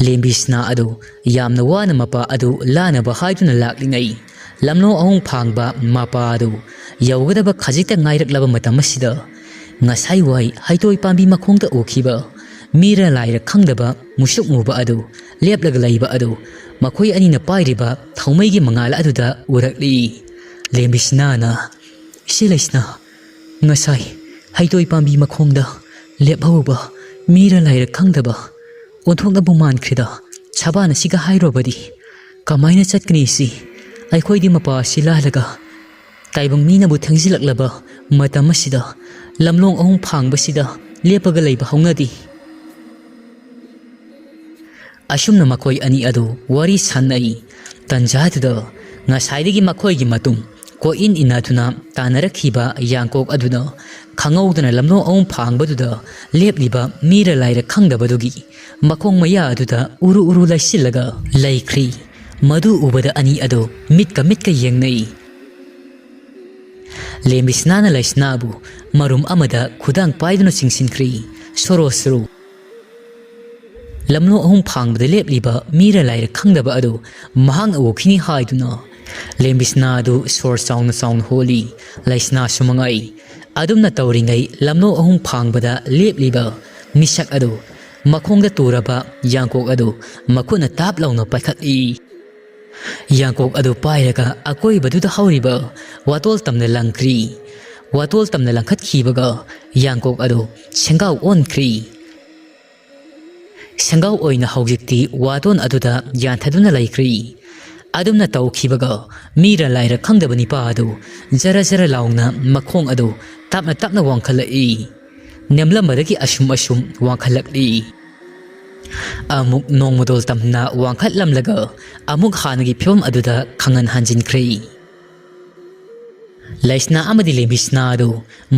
ꯂꯦꯝꯕꯤꯁꯅꯥ ꯑꯗꯨ ꯌꯥꯝꯅ ꯋꯥꯅ ꯃꯄꯥ ꯑꯗꯨ ꯂꯥꯟꯅꯕ ꯍꯥꯏꯗꯨꯅ ꯂꯥꯛꯂꯤꯉꯩ, ꯂꯝꯂꯣꯡ ꯑꯍꯨꯝ ꯐꯥꯡꯕ ꯃꯄꯥ ꯑꯗꯨ ꯌꯧꯒꯗꯕ ꯈꯖꯤꯛꯇ ꯉꯥꯏꯔꯛꯂꯕ ꯃꯇꯝ ꯑꯁꯤꯗ, ꯉꯁꯥꯏ ꯋꯥꯏ ꯍꯩꯇꯣꯏ ꯄꯥꯝꯕꯤ ꯃꯈꯣꯡꯗ ꯎꯈꯤꯕ ꯃꯤꯔ ꯂꯥꯏꯔ ꯈꯪꯗꯕ ꯃꯨꯁꯨꯛ ꯃꯨꯕ ꯑꯗꯨ ꯂꯦꯞꯂꯒ ꯂꯩꯕ ꯑꯗꯨ ꯃꯈꯣꯏ ꯑꯅꯤꯅ ꯄꯥꯏꯔꯤꯕ ꯊꯧꯃꯩꯒꯤ ꯃꯉꯥꯜ ꯑꯗꯨꯗ ꯎꯔꯛꯂꯤ꯫ ꯂꯦꯝꯕꯤꯁꯅꯥꯅ, "ꯏꯆꯦ ꯂꯩꯁꯅꯥ, ꯉꯁꯥꯏ ꯍꯩꯇꯣꯏ ꯄꯥꯝꯕꯤ ꯃꯈꯣꯡꯗ ꯂꯦꯞꯍꯧꯕ ꯃꯤꯔ ꯂꯥꯏꯔ ꯈꯪꯗꯕ ꯑꯣꯟꯊꯣꯛꯅꯕꯨ ꯃꯥꯟꯈ꯭ꯔꯦꯗ꯫ ꯁꯕꯥꯟ ꯑꯁꯤꯒ ꯍꯥꯏꯔꯨꯔꯕꯗꯤ ꯀꯃꯥꯏꯅ ꯆꯠꯀꯅꯤ ꯏꯆꯦ? ꯑꯩꯈꯣꯏꯗꯤ ꯃꯄꯥ ꯑꯁꯤ ꯂꯥꯜꯂꯒ ꯇꯥꯏꯕꯪ ꯃꯤꯅꯕꯨ ꯊꯦꯡꯖꯤꯜꯂꯛꯂꯕ ꯃꯇꯝ ꯑꯁꯤꯗ ꯂꯝꯂꯣꯡ ꯑꯍꯨꯝ ꯐꯥꯡꯕꯁꯤꯗ ꯂꯦꯞꯄꯒ ꯂꯩꯕ ꯍꯧꯅꯗꯦ꯫" ꯑꯁꯨꯝꯅ ꯃꯈꯣꯏ ꯑꯅꯤ ꯑꯗꯨ ꯋꯥꯔꯤ ꯁꯥꯟꯅꯩ꯫ ꯇꯟꯖꯥꯗꯨꯗ ꯉꯁꯥꯏꯗꯒꯤ ꯃꯈꯣꯏꯒꯤ ꯃꯇꯨꯡ ꯀꯣꯏꯏꯟ ꯏꯟꯅꯗꯨꯅ ꯇꯥꯟꯅꯔꯛꯈꯤꯕ ꯌꯥꯡꯀꯣꯛ ꯑꯗꯨꯅ ꯈꯪꯍꯧꯗꯅ ꯂꯝꯂꯣꯡ ꯑꯍꯨꯝ ꯐꯥꯡꯕꯗꯨꯗ ꯂꯦꯞꯂꯤꯕ ꯃꯤꯔ ꯂꯥꯏꯔ ꯈꯪꯗꯕꯗꯨꯒꯤ ꯃꯈꯣꯡ ꯃꯌꯥ ꯑꯗꯨꯗ ꯎꯔꯨ ꯎꯔꯨ ꯂꯩꯁꯤꯜꯂꯒ ꯂꯩꯈ꯭ꯔꯤ꯫ ꯃꯗꯨ ꯎꯕꯗ ꯑꯅꯤ ꯑꯗꯨ ꯃꯤꯠꯀ ꯃꯤꯠꯀ ꯌꯦꯡꯅꯩ꯫ ꯂꯦꯝꯕꯤꯁꯅꯥꯅ ꯂꯩꯁꯅꯥꯕꯨ ꯃꯔꯨꯝ ꯑꯃꯗ ꯈꯨꯗꯥꯡ ꯄꯥꯏꯗꯨꯅ ꯆꯤꯡꯁꯤꯟꯈ꯭ꯔꯤ꯫ ꯁꯣꯔꯣ ꯁꯣꯔꯣ꯫ ꯂꯝꯂꯣꯡ ꯑꯍꯨꯝ ꯐꯥꯡꯕꯗ ꯂꯦꯞꯂꯤꯕ ꯃꯤꯔ ꯂꯥꯏꯔ ꯈꯪꯗꯕ ꯑꯗꯨ ꯃꯍꯥꯛꯅ ꯎꯈꯤꯅꯤ ꯍꯥꯏꯗꯨꯅ ꯂꯦꯝꯕꯤꯁꯅꯥ ꯑꯗꯨ ꯁꯣꯔ ꯆꯥꯎꯅ ꯆꯥꯎꯅ ꯍꯣꯜꯂꯤ꯫ ꯂꯩꯁꯅꯥꯁꯨ ꯃꯉꯥꯏ꯫ ꯑꯗꯨꯝꯅ ꯇꯧꯔꯤꯉꯩ ꯂꯝꯂꯣꯡ ꯑꯍꯨꯝ ꯐꯥꯡꯕꯗ ꯂꯦꯞꯂꯤꯕ ꯃꯤꯁꯛ ꯑꯗꯨ ꯃꯈꯣꯡꯗ ꯇꯨꯔꯕ ꯌꯥꯡꯀꯣꯛ ꯑꯗꯨ ꯃꯈꯨꯠꯅ ꯇꯥꯞ ꯂꯥꯎꯅ ꯄꯥꯏꯈꯠꯂꯤ꯫ ꯌꯥꯡꯀꯣꯛ ꯑꯗꯨ ꯄꯥꯏꯔꯒ ꯑꯀꯣꯏꯕꯗꯨꯗ ꯍꯧꯔꯤꯕ ꯋꯥꯇꯣꯜ ꯇꯝꯅ ꯂꯪꯈ꯭ꯔꯤ꯫ ꯋꯥꯇꯣꯜ ꯇꯝꯅ ꯂꯪꯈꯠꯈꯤꯕꯒ ꯌꯥꯡꯀꯣꯛ ꯑꯗꯨ ꯁꯦꯡꯒꯥꯎ ꯑꯣꯟꯈ꯭ꯔꯤ꯫ ꯁꯦꯡꯒꯥꯎ ꯑꯣꯏꯅ ꯍꯧꯖꯤꯛꯇꯤ ꯋꯥꯇꯣꯟ ꯑꯗꯨꯗ ꯌꯥꯟꯊꯗꯨꯅ ꯂꯩꯈ꯭ꯔꯤ꯫ ꯑꯗꯨꯝꯅ ꯇꯧꯈꯤꯕꯒ ꯃꯤꯔ ꯂꯥꯏꯔ ꯈꯪꯗꯕ ꯅꯤꯄꯥ ꯑꯗꯨ ꯖꯔ ꯖꯔ ꯂꯥꯎꯅ ꯃꯈꯣꯡ ꯑꯗꯨ ꯇꯞꯅ ꯇꯞꯅ ꯋꯥꯡꯈꯠꯂꯛꯏ꯫ ꯅꯦꯝꯂꯝꯕꯗꯒꯤ ꯑꯁꯨꯝ ꯑꯁꯨꯝ ꯋꯥꯡꯈꯠꯂꯛꯂꯤ꯫ ꯑꯃꯨꯛ ꯅꯣꯡꯃꯗꯣꯜ ꯇꯝꯅ ꯋꯥꯡꯈꯠꯂꯝꯂꯒ ꯑꯃꯨꯛ ꯍꯥꯟꯅꯒꯤ ꯐꯤꯕꯝ ꯑꯗꯨꯗ ꯈꯪꯍꯟ ꯍꯟꯖꯤꯟꯈ꯭ꯔꯦ꯫ ꯂꯩꯁꯅꯥ ꯑꯃꯗꯤ ꯂꯦꯝꯕꯤꯁꯅꯥ ꯑꯗꯨ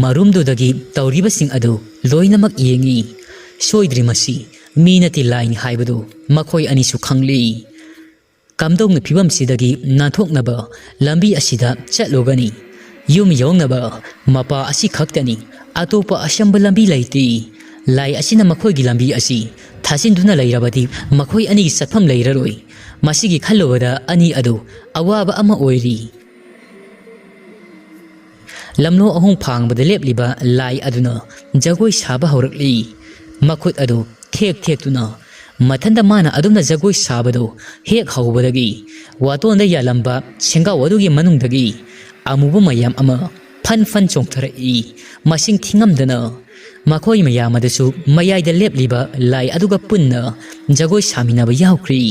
ꯃꯔꯨꯝꯗꯨꯗꯒꯤ ꯇꯧꯔꯤꯕꯁꯤꯡ ꯑꯗꯨ ꯂꯣꯏꯅꯃꯛ ꯌꯦꯡꯉꯤ꯫ ꯁꯣꯏꯗ꯭ꯔꯤ ꯃꯁꯤ ꯃꯤ ꯅꯠꯇꯦ ꯂꯥꯏꯅꯤ ꯍꯥꯏꯕꯗꯨ ꯃꯈꯣꯏ ꯑꯅꯤꯁꯨ ꯈꯪꯂꯤ꯫ ꯀꯝꯗꯧꯅ ꯐꯤꯕꯝꯁꯤꯗꯒꯤ ꯅꯥꯟꯊꯣꯛꯅꯕ ꯂꯝꯕꯤ ꯑꯁꯤꯗ ꯆꯠꯂꯨꯒꯅꯤ? ꯌꯨꯝ ꯌꯧꯅꯕ ꯃꯄꯥ ꯑꯁꯤ ꯈꯛꯇꯅꯤ꯫ ꯑꯇꯣꯞꯄ ꯑꯁꯝꯕ ꯂꯝꯕꯤ ꯂꯩꯇꯦ꯫ ꯂꯥꯏ ꯑꯁꯤꯅ ꯃꯈꯣꯏꯒꯤ ꯂꯝꯕꯤ ꯑꯁꯤ ꯊꯥꯖꯤꯟꯗꯨꯅ ꯂꯩꯔꯕꯗꯤ ꯃꯈꯣꯏ ꯑꯅꯤꯒꯤ ꯆꯠꯐꯝ ꯂꯩꯔꯔꯣꯏ꯫ ꯃꯁꯤꯒꯤ ꯈꯜꯂꯨꯕꯗ ꯑꯅꯤ ꯑꯗꯨ ꯑꯋꯥꯕ ꯑꯃ ꯑꯣꯏꯔꯤ꯫ ꯂꯝꯂꯣꯡ ꯑꯍꯨꯝ ꯐꯥꯡꯕꯗ ꯂꯦꯞꯂꯤꯕ ꯂꯥꯏ ꯑꯗꯨꯅ ꯖꯒꯣꯏ ꯁꯥꯕ ꯍꯧꯔꯛꯂꯤ꯫ ꯃꯈꯨꯠ ꯑꯗꯨ ꯊꯦꯛ ꯊꯦꯛꯇꯨꯅ ꯃꯊꯟꯇ ꯃꯥꯅ ꯑꯗꯨꯝꯅ ꯖꯒꯣꯏ ꯁꯥꯕꯗꯨ ꯍꯦꯛ ꯍꯧꯕꯗꯒꯤ ꯋꯥꯇꯣꯟꯗ ꯌꯥꯜꯂꯝꯕ ꯁꯦꯡꯒꯥꯎ ꯑꯗꯨꯒꯤ ꯃꯅꯨꯡꯗꯒꯤ ꯑꯃꯨꯕ ꯃꯌꯥꯝ ꯑꯃ ꯐꯟ ꯐꯟ ꯆꯣꯡꯊꯔꯛꯏ꯫ ꯃꯁꯤꯡ ꯊꯤꯉꯝꯗꯅ ꯃꯈꯣꯏ ꯃꯌꯥꯝ ꯑꯗꯨꯁꯨ ꯃꯌꯥꯏꯗ ꯂꯦꯞꯂꯤꯕ ꯂꯥꯏ ꯑꯗꯨꯒ ꯄꯨꯟꯅ ꯖꯒꯣꯏ ꯁꯥꯃꯤꯟꯅꯕ ꯌꯥꯎꯈ꯭ꯔꯤ꯫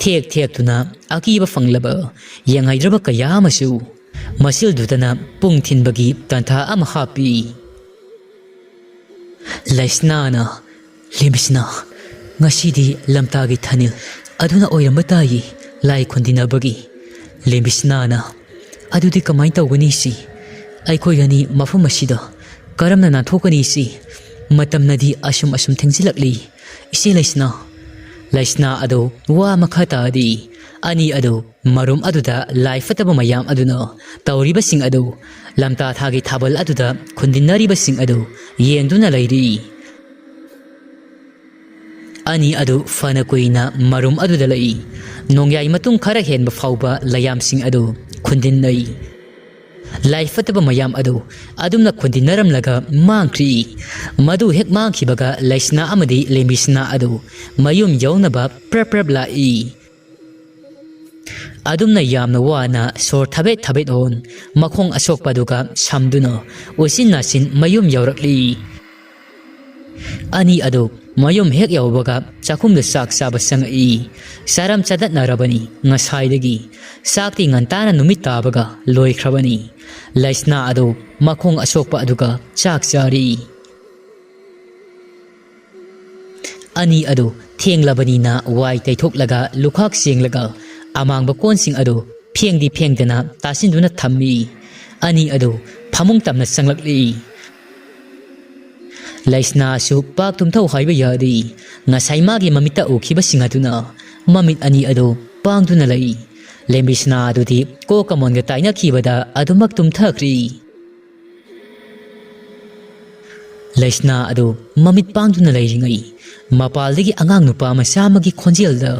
ꯊꯦꯛ ꯊꯦꯛꯇꯨꯅ ꯑꯀꯤꯕ ꯐꯪꯂꯕ ꯌꯦꯡꯍꯩꯗ꯭ꯔꯕ ꯀꯌꯥ ꯑꯃꯁꯨ ꯃꯁꯤꯜꯗꯨꯗꯅ ꯄꯨꯡ ꯊꯤꯟꯕꯒꯤ ꯇꯥꯟꯊꯥ ꯑꯃ ꯍꯥꯞꯄꯤ꯫ ꯂꯩꯁꯅꯥꯅ, "ꯂꯦꯝꯕꯤꯁꯅꯥ, ꯉꯁꯤꯗꯤ ꯂꯝꯇꯥꯒꯤ ꯊꯥꯅꯤꯜ ꯑꯗꯨꯅ ꯑꯣꯏꯔꯝꯕ ꯇꯥꯏꯌꯦ ꯂꯥꯏ ꯈꯨꯟꯗꯤꯟꯅꯕꯒꯤ꯫" ꯂꯦꯝꯕꯤꯁꯅꯥꯅ, "ꯑꯗꯨꯗꯤ ꯀꯃꯥꯏꯅ ꯇꯧꯒꯅꯤ ꯏꯆꯦ? ꯑꯩꯈꯣꯏ ꯑꯅꯤ ꯃꯐꯝ ꯑꯁꯤꯗ ꯀꯔꯝꯅ ꯅꯥꯟꯊꯣꯛꯀꯅꯤ ꯏꯆꯦ? ꯃꯇꯝꯅꯗꯤ ꯑꯁꯨꯝ ꯑꯁꯨꯝ ꯊꯦꯡꯖꯤꯜꯂꯛꯂꯤ ꯏꯆꯦ ꯂꯩꯁꯅꯥ꯫" ꯂꯩꯁꯅꯥ ꯑꯗꯨ ꯋꯥ ꯃꯈꯥ ꯇꯥꯗꯦ꯫ ꯑꯅꯤ ꯑꯗꯨ ꯃꯔꯨꯝ ꯑꯗꯨꯗ ꯂꯥꯏ ꯐꯠꯇꯕ ꯃꯌꯥꯝ ꯑꯗꯨꯅ ꯇꯧꯔꯤꯕꯁꯤꯡ ꯑꯗꯨ, ꯂꯝꯇꯥ ꯊꯥꯒꯤ ꯊꯥꯕꯜ ꯑꯗꯨꯗ ꯈꯨꯟꯗꯤꯟꯅꯔꯤꯕꯁꯤꯡ ꯑꯗꯨ ꯌꯦꯡꯗꯨꯅ ꯂꯩꯔꯤ꯫ ꯑꯅꯤ ꯑꯗꯨ ꯐꯅ ꯀꯨꯏꯅ ꯃꯔꯨꯝ ꯑꯗꯨꯗ ꯂꯩ꯫ ꯅꯣꯡꯌꯥꯏ ꯃꯇꯨꯡ ꯈꯔ ꯍꯦꯟꯕ ꯐꯥꯎꯕ ꯂꯩꯌꯥꯝꯁꯤꯡ ꯑꯗꯨ ꯈꯨꯟꯗꯤꯟꯅꯩ꯫ ꯂꯥꯏ ꯐꯠꯇꯕ ꯃꯌꯥꯝ ꯑꯗꯨ ꯑꯗꯨꯝꯅ ꯈꯨꯟꯗꯤꯟꯅꯔꯝꯂꯒ ꯃꯥꯡꯈ꯭ꯔꯤ꯫ ꯃꯗꯨ ꯍꯦꯛ ꯃꯥꯡꯈꯤꯕꯒ ꯂꯩꯁꯅꯥ ꯑꯃꯗꯤ ꯂꯦꯝꯕꯤꯁꯅꯥ ꯑꯗꯨ ꯃꯌꯨꯝ ꯌꯧꯅꯕ ꯄ꯭ꯔꯞ ꯄ꯭ꯔꯞ ꯂꯥꯛꯏ꯫ ꯑꯗꯨꯝꯅ ꯌꯥꯝꯅ ꯋꯥꯅ ꯁꯣꯔ ꯊꯕꯦꯠ ꯊꯕꯦꯠ ꯍꯣꯟ ꯃꯈꯣꯡ ꯑꯁꯣꯛꯄꯗꯨꯒ ꯁꯝꯗꯨꯅ ꯎꯆꯤꯟ ꯅꯥꯆꯤꯟ ꯃꯌꯨꯝ ꯌꯧꯔꯛꯂꯤ꯫ ꯑꯅꯤ ꯑꯗꯨ ꯃꯌꯨꯝ ꯍꯦꯛ ꯌꯧꯕꯒ ꯆꯥꯛꯈꯨꯝꯗ ꯆꯥꯛ ꯆꯥꯕ ꯆꯪꯉꯛꯏ꯫ ꯆꯥꯔꯝ ꯆꯗꯠꯅꯔꯕꯅꯤ ꯉꯁꯥꯏꯗꯒꯤ꯫ ꯆꯥꯛꯇꯤ ꯉꯟꯇꯥꯅ ꯅꯨꯃꯤꯠ ꯇꯥꯕꯒ ꯂꯣꯏꯈ꯭ꯔꯕꯅꯤ꯫ ꯂꯩꯁꯅꯥ ꯑꯗꯨ ꯃꯈꯣꯡ ꯑꯁꯣꯛꯄ ꯑꯗꯨꯒ ꯆꯥꯛ ꯆꯥꯔꯤ꯫ ꯑꯅꯤ ꯑꯗꯨ ꯊꯦꯡꯂꯕꯅꯤꯅ ꯋꯥꯏ ꯇꯩꯊꯣꯛꯂꯒ ꯂꯨꯈꯥꯛ ꯁꯦꯡꯂꯒ ꯑꯃꯥꯡꯕ ꯀꯣꯟꯁꯤꯡ ꯑꯗꯨ ꯐꯦꯡꯗꯤ ꯐꯦꯡꯗꯅ ꯇꯥꯁꯤꯟꯗꯨꯅ ꯊꯝꯃꯤ꯫ ꯑꯅꯤ ꯑꯗꯨ ꯐꯃꯨꯡ ꯇꯝꯅ ꯆꯪꯂꯛꯂꯤ꯫ ꯂꯩꯁꯅꯥꯁꯨ ꯄꯥꯛ ꯇꯨꯝꯊꯧ ꯍꯥꯏꯕ ꯌꯥꯗꯦ꯫ ꯉꯁꯥꯏ ꯃꯥꯒꯤ ꯃꯃꯤꯠꯇ ꯎꯈꯤꯕꯁꯤꯡ ꯑꯗꯨꯅ ꯃꯃꯤꯠ ꯑꯅꯤ ꯑꯗꯨ ꯄꯥꯡꯗꯨꯅ ꯂꯩ꯫ ꯂꯦꯝꯕꯤꯁꯅꯥ ꯑꯗꯨꯗꯤ ꯀꯣꯛꯀ ꯃꯣꯟꯒ ꯇꯥꯏꯅꯈꯤꯕꯗ ꯑꯗꯨꯃꯛ ꯇꯨꯝꯊꯈ꯭ꯔꯤ꯫ ꯂꯩꯁꯅꯥ ꯑꯗꯨ ꯃꯃꯤꯠ ꯄꯥꯡꯗꯨꯅ ꯂꯩꯔꯤꯉꯩ ꯃꯄꯥꯜꯗꯒꯤ ꯑꯉꯥꯡ ꯅꯨꯄꯥ ꯃꯆꯥ ꯑꯃꯒꯤ ꯈꯣꯟꯖꯦꯜꯗ,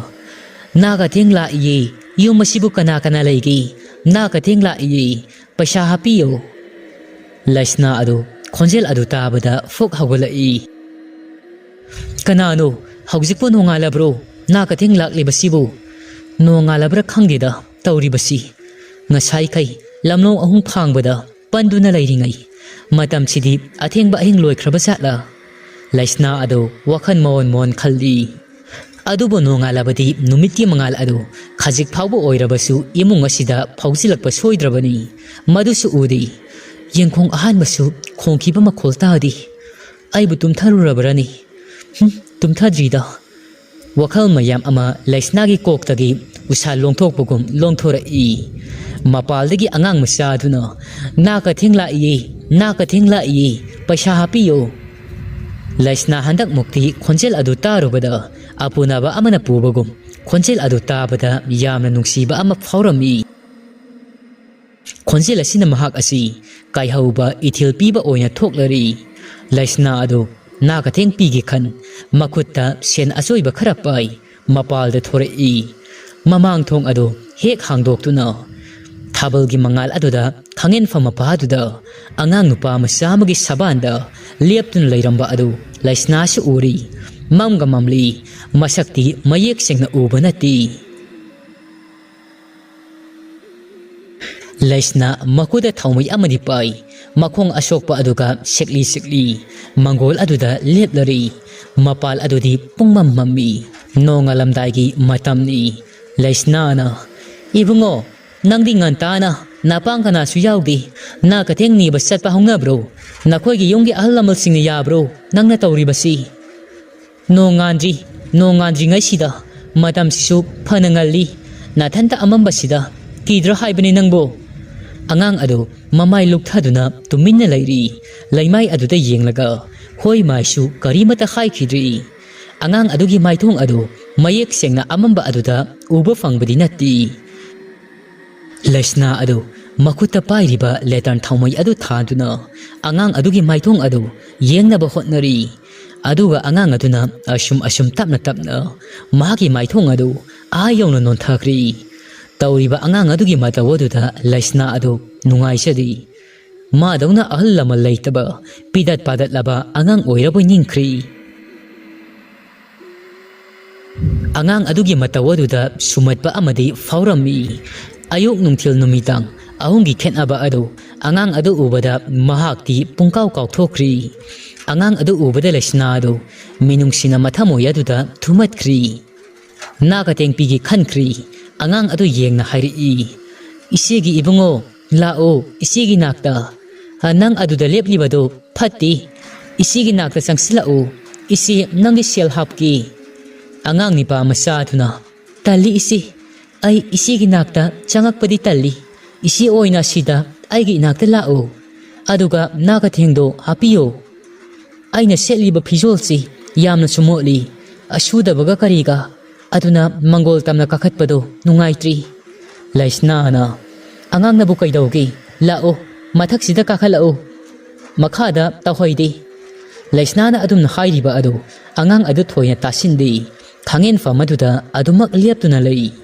"ꯅꯥ ꯀꯩꯊꯦꯜ ꯂꯥꯛꯏꯌꯦ, ꯌꯨꯝ ꯑꯁꯤꯕꯨ ꯀꯅꯥ ꯀꯅꯥ ꯂꯩꯒꯦ? ꯅꯥ ꯀꯩꯊꯦꯜ ꯂꯥꯛꯏꯌꯦ, ꯄꯩꯁꯥ ꯍꯥꯞꯄꯤꯌꯨ꯫" ꯂꯩꯁꯅꯥ ꯑꯗꯨ ꯈꯣꯟꯖꯦꯜ ꯑꯗꯨ ꯇꯥꯕꯗ ꯐꯨꯛ ꯍꯧꯒꯠꯂꯛꯏ꯫ "ꯀꯅꯥꯅꯣ? ꯍꯧꯖꯤꯛꯄꯨ ꯅꯣꯡꯉꯥꯜꯂꯕ꯭ꯔꯣ? ꯅꯥ ꯀꯩꯊꯦꯜ ꯂꯥꯛꯂꯤꯕꯁꯤꯕꯨ?" "ꯅꯣꯡꯉꯥꯜꯂꯕ꯭ꯔꯥ ꯈꯪꯗꯦꯗ ꯇꯧꯔꯤꯕꯁꯤ꯫ ꯉꯁꯥꯏꯈꯩ ꯂꯝꯂꯣꯡ ꯑꯍꯨꯝ ꯐꯥꯡꯕꯗ ꯄꯟꯗꯨꯅ ꯂꯩꯔꯤꯉꯩ ꯃꯇꯝꯁꯤꯗꯤ ꯑꯊꯦꯡꯕ ꯑꯍꯤꯡ ꯂꯣꯏꯈ꯭ꯔꯕ ꯖꯥꯠꯂꯥ?" ꯂꯩꯁꯅꯥ ꯑꯗꯨ ꯋꯥꯈꯜ ꯃꯑꯣꯟ ꯃꯑꯣꯟ ꯈꯜꯂꯤ꯫ ꯑꯗꯨꯕꯨ ꯅꯣꯡꯉꯥꯜꯂꯕꯗꯤ ꯅꯨꯃꯤꯠꯀꯤ ꯃꯉꯥꯜ ꯑꯗꯨ ꯈꯖꯤꯛ ꯐꯥꯎꯕ ꯑꯣꯏꯔꯕꯁꯨ ꯏꯃꯨꯡ ꯑꯁꯤꯗ ꯐꯥꯎꯖꯤꯜꯂꯛꯄ ꯁꯣꯏꯗ꯭ꯔꯕꯅꯤ꯫ ꯃꯗꯨꯁꯨ ꯎꯗꯦ꯫ ꯌꯦꯡꯈꯣꯡ ꯑꯍꯥꯟꯕꯁꯨ ꯈꯣꯡꯈꯤꯕ ꯃꯈꯣꯜ ꯇꯥꯗꯦ꯫ ꯑꯩꯕꯨ ꯇꯨꯝꯊꯔꯨꯔꯕ꯭ꯔꯅꯤ? ꯍꯨꯝ, ꯇꯨꯝꯊꯗ꯭ꯔꯤꯗ꯫ ꯋꯥꯈꯜ ꯃꯌꯥꯝ ꯑꯃ ꯂꯩꯁꯅꯥꯒꯤ ꯀꯣꯛꯇꯒꯤ ꯎꯁꯥ ꯂꯣꯡꯊꯣꯛꯄꯒꯨꯝ ꯂꯣꯡꯊꯣꯔꯛꯏ꯫ ꯃꯄꯥꯜꯗꯒꯤ ꯑꯉꯥꯡ ꯃꯆꯥ ꯑꯗꯨꯅ, "ꯅꯥ ꯀꯩꯊꯦꯜ ꯂꯥꯛꯏꯌꯦ, ꯅꯥ ꯀꯩꯊꯦꯜ ꯂꯥꯛꯏꯌꯦ, ꯄꯩꯁꯥ ꯍꯥꯞꯄꯤꯌꯣ꯫" ꯂꯩꯁꯅꯥ ꯍꯟꯗꯛꯃꯨꯛꯇꯤ ꯈꯣꯟꯖꯦꯜ ꯑꯗꯨ ꯇꯥꯔꯨꯕꯗ ꯑꯄꯨꯅꯕ ꯑꯃꯅ ꯄꯨꯕꯒꯨꯝ ꯈꯣꯟꯖꯦꯜ ꯑꯗꯨ ꯇꯥꯕꯗ ꯌꯥꯝꯅ ꯅꯨꯡꯁꯤꯕ ꯑꯃ ꯐꯥꯎꯔꯝꯃꯤ꯫ ꯈꯣꯟꯖꯦꯜ ꯑꯁꯤꯅ ꯃꯍꯥꯛ ꯑꯁꯤ ꯀꯥꯏꯍꯧꯕ ꯏꯊꯤꯜ ꯄꯤꯕ ꯑꯣꯏꯅ ꯊꯣꯛꯂꯔꯤ꯫ ꯂꯩꯁꯅꯥ ꯑꯗꯨ ꯅꯥ ꯀꯊꯦꯡ ꯄꯤꯒꯦ ꯈꯟ ꯃꯈꯨꯠꯇ ꯁꯦꯟ ꯑꯆꯣꯏꯕ ꯈꯔ ꯄꯥꯏ ꯃꯄꯥꯜꯗ ꯊꯣꯔꯛꯏ꯫ ꯃꯃꯥꯡ ꯊꯣꯡ ꯑꯗꯨ ꯍꯦꯛ ꯍꯥꯡꯗꯣꯛꯇꯨꯅ ꯊꯥꯕꯜꯒꯤ ꯃꯉꯥꯜ ꯑꯗꯨꯗ ꯈꯥꯉꯦꯟꯐꯝ ꯃꯄꯥꯗꯨꯗ ꯑꯉꯥꯡ ꯅꯨꯄꯥ ꯃꯆꯥ ꯑꯃꯒꯤ ꯁꯕꯥꯟꯗ ꯂꯦꯞꯇꯨꯅ ꯂꯩꯔꯝꯕ ꯑꯗꯨ ꯂꯩꯁꯅꯥꯁꯨ ꯎꯔꯤ꯫ ꯃꯝꯒ ꯃꯝꯂꯤ꯫ ꯃꯁꯛꯇꯤ ꯃꯌꯦꯛ ꯁꯦꯡꯅ ꯎꯕ ꯅꯠꯇꯦ꯫ ꯂꯩꯁꯅꯥ ꯃꯈꯨꯠꯇ ꯊꯥꯎꯃꯩ ꯑꯃꯗꯤ ꯄꯥꯏ꯫ ꯃꯈꯣꯡ ꯑꯁꯣꯛꯄ ꯑꯗꯨꯒ ꯁꯤꯛꯂꯤ ꯁꯤꯛꯂꯤ ꯃꯪꯒꯣꯜ ꯑꯗꯨꯗ ꯂꯦꯞꯂꯔꯤ꯫ ꯃꯄꯥꯜ ꯑꯗꯨꯗꯤ ꯄꯨꯡꯃꯝ ꯃꯝꯃꯤ꯫ ꯅꯣꯡꯉꯥꯜꯂꯝꯗꯥꯏꯒꯤ ꯃꯇꯝꯅꯤ꯫ ꯂꯩꯁꯅꯥꯅ, "ꯏꯕꯨꯡꯉꯣ, ꯅꯪꯗꯤ ꯉꯟꯇꯥꯅ ꯅꯄꯥꯡ ꯀꯅꯥꯁꯨ ꯌꯥꯎꯗꯦ꯫ ꯅꯥ ꯀꯊꯦꯡ ꯅꯤꯕ ꯆꯠꯄ ꯍꯧꯅꯕ꯭ꯔꯣ? ꯅꯈꯣꯏꯒꯤ ꯌꯨꯝꯒꯤ ꯑꯍꯜ ꯂꯃꯟꯁꯤꯡꯅ ꯌꯥꯕ꯭ꯔꯣ ꯅꯪꯅ ꯇꯧꯔꯤꯕꯁꯤ?" "ꯅꯣꯡꯉꯥꯟꯗ꯭ꯔꯤ, ꯅꯣꯡꯉꯥꯟꯗ꯭ꯔꯤꯉꯩꯁꯤꯗ ꯃꯇꯝꯁꯤꯁꯨ ꯐꯅ ꯉꯜꯂꯤ꯫ ꯅꯥꯊꯟꯇ ꯑꯃꯝꯕꯁꯤꯗ ꯀꯤꯗ꯭ꯔꯣ ꯍꯥꯏꯕꯅꯤ ꯅꯪꯕꯨ?" ꯑꯉꯥꯡ ꯑꯗꯨ ꯃꯃꯥꯏ ꯂꯨꯛꯊꯗꯨꯅ ꯇꯨꯃꯤꯟꯅ ꯂꯩꯔꯤ꯫ ꯂꯩꯃꯥꯏ ꯑꯗꯨꯗ ꯌꯦꯡꯂꯒ ꯍꯣꯏ ꯃꯥꯏꯁꯨ ꯀꯔꯤꯃꯠꯇ ꯍꯥꯏꯈꯤꯗ꯭ꯔꯤ꯫ ꯑꯉꯥꯡ ꯑꯗꯨꯒꯤ ꯃꯥꯏꯊꯣꯡ ꯑꯗꯨ ꯃꯌꯦꯛ ꯁꯦꯡꯅ ꯑꯃꯝꯕ ꯑꯗꯨꯗ ꯎꯕ ꯐꯪꯕꯗꯤ ꯅꯠꯇꯦ꯫ ꯂꯩꯁꯅꯥ ꯑꯗꯨ ꯃꯈꯨꯠꯇ ꯄꯥꯏꯔꯤꯕ ꯂꯦꯇꯔꯟ ꯊꯥꯎꯃꯩ ꯑꯗꯨ ꯊꯥꯗꯨꯅ ꯑꯉꯥꯡ ꯑꯗꯨꯒꯤ ꯃꯥꯏꯊꯣꯡ ꯑꯗꯨ ꯌꯦꯡꯅꯕ ꯍꯣꯠꯅꯔꯤ꯫ ꯑꯗꯨꯒ ꯑꯉꯥꯡ ꯑꯗꯨꯅ ꯑꯁꯨꯝ ꯑꯁꯨꯝ ꯇꯞꯅ ꯇꯞꯅ ꯃꯍꯥꯛꯀꯤ ꯃꯥꯏꯊꯣꯡ ꯑꯗꯨ ꯑꯥ ꯌꯧꯅ ꯅꯣꯟꯊꯈ꯭ꯔꯦ꯫ ꯇꯧꯔꯤꯕ ꯑꯉꯥꯡ ꯑꯗꯨꯒꯤ ꯃꯇꯧ ꯑꯗꯨꯗ ꯂꯩꯁꯅꯥ ꯑꯗꯨ ꯅꯨꯡꯉꯥꯏꯖꯗꯦ꯫ ꯃꯥꯗꯧꯅ ꯑꯍꯜ ꯂꯃꯟ ꯂꯩꯇꯕ, ꯄꯤꯗꯠ ꯄꯥꯗꯠꯂꯕ ꯑꯉꯥꯡ ꯑꯣꯏꯔꯕꯣꯏ ꯅꯤꯡꯈ꯭ꯔꯦ꯫ ꯑꯉꯥꯡ ꯑꯗꯨꯒꯤ ꯃꯇꯧ ꯑꯗꯨꯗ ꯁꯨꯝꯍꯠꯄ ꯑꯃꯗꯤ ꯐꯥꯎꯔꯝꯃꯤ꯫ ꯑꯌꯨꯛ, ꯅꯨꯡꯊꯤꯜ, ꯅꯨꯃꯤꯗꯥꯡ ꯑꯍꯨꯝꯒꯤ ꯈꯦꯠꯅꯕ ꯑꯗꯨ ꯑꯉꯥꯡ ꯑꯗꯨ ꯎꯕꯗ ꯃꯍꯥꯛꯇꯤ ꯄꯨꯡꯀꯥꯎ ꯀꯥꯎꯊꯣꯛꯈ꯭ꯔꯤ꯫ ꯑꯉꯥꯡ ꯑꯗꯨ ꯎꯕꯗ ꯂꯩꯁꯅꯥ ꯑꯗꯨ ꯃꯤꯅꯨꯡꯁꯤꯅ ꯃꯊꯃꯣꯏ ꯑꯗꯨꯗ ꯊꯨꯝꯍꯠꯈ꯭ꯔꯤ꯫ ꯅꯥ ꯀꯇꯦꯡ ꯄꯤꯒꯦ ꯈꯟꯈ꯭ꯔꯤ꯫ ꯑꯉꯥꯡ ꯑꯗꯨ ꯌꯦꯡꯅ ꯍꯥꯏꯔꯛꯏ, "ꯏꯆꯦꯒꯤ ꯏꯕꯨꯡꯉꯣ, ꯂꯥꯛꯑꯣ ꯏꯆꯦꯒꯤ ꯅꯥꯛꯇ꯫ ꯑ, ꯅꯪ ꯑꯗꯨꯗ ꯂꯦꯞꯂꯤꯕꯗꯨ ꯐꯠꯇꯦ꯫ ꯏꯆꯦꯒꯤ ꯅꯥꯛꯇ ꯆꯪꯁꯤꯜꯂꯛꯎ꯫ ꯏꯆꯦ ꯅꯪꯒꯤ ꯁꯦꯜ ꯍꯥꯞꯀꯦ꯫" ꯑꯉꯥꯡ ꯅꯤꯄꯥ ꯃꯆꯥ ꯑꯗꯨꯅ, "ꯇꯜꯂꯤ ꯏꯆꯦ, ꯑꯩ ꯏꯆꯦꯒꯤ ꯅꯥꯛꯇ ꯆꯪꯉꯛꯄꯗꯤ ꯇꯜꯂꯤ꯫ ꯏꯆꯦ ꯑꯣꯏꯅ ꯁꯤꯗ ꯑꯩꯒꯤ ꯏꯅꯥꯛꯇ ꯂꯥꯛꯎ꯫ ꯑꯗꯨꯒ ꯅꯥ ꯀꯊꯦꯡꯗꯣ ꯍꯥꯞꯄꯤꯌꯨ꯫ ꯑꯩꯅ ꯁꯦꯠꯂꯤꯕ ꯐꯤꯖꯣꯜꯁꯤ ꯌꯥꯝꯅꯁꯨ ꯃꯣꯠꯂꯤ, ꯑꯁꯨꯗꯕꯒ ꯀꯔꯤꯒ, ꯑꯗꯨꯅ ꯃꯪꯒꯣꯜ ꯇꯝꯅ ꯀꯥꯈꯠꯄꯗꯨ ꯅꯨꯡꯉꯥꯏꯇ꯭ꯔꯤ꯫" ꯂꯩꯁꯅꯥꯅ, "ꯑꯉꯥꯡꯅꯕꯨ ꯀꯩꯗꯧꯒꯦ? ꯂꯥꯛꯑꯣ, ꯃꯊꯛꯁꯤꯗ ꯀꯥꯈꯠꯂꯛꯎ꯫ ꯃꯈꯥꯗ ꯇꯧꯍꯩꯗꯦ꯫" ꯂꯩꯁꯅꯥꯅ ꯑꯗꯨꯝꯅ ꯍꯥꯏꯔꯤꯕ ꯑꯗꯨ ꯑꯉꯥꯡ ꯑꯗꯨ ꯊꯣꯏꯅ ꯇꯥꯁꯤꯟꯗꯦ꯫ ꯈꯥꯉꯦꯟꯐꯝ ꯑꯗꯨꯗ ꯑꯗꯨꯃꯛ ꯂꯦꯞꯇꯨꯅ ꯂꯩ꯫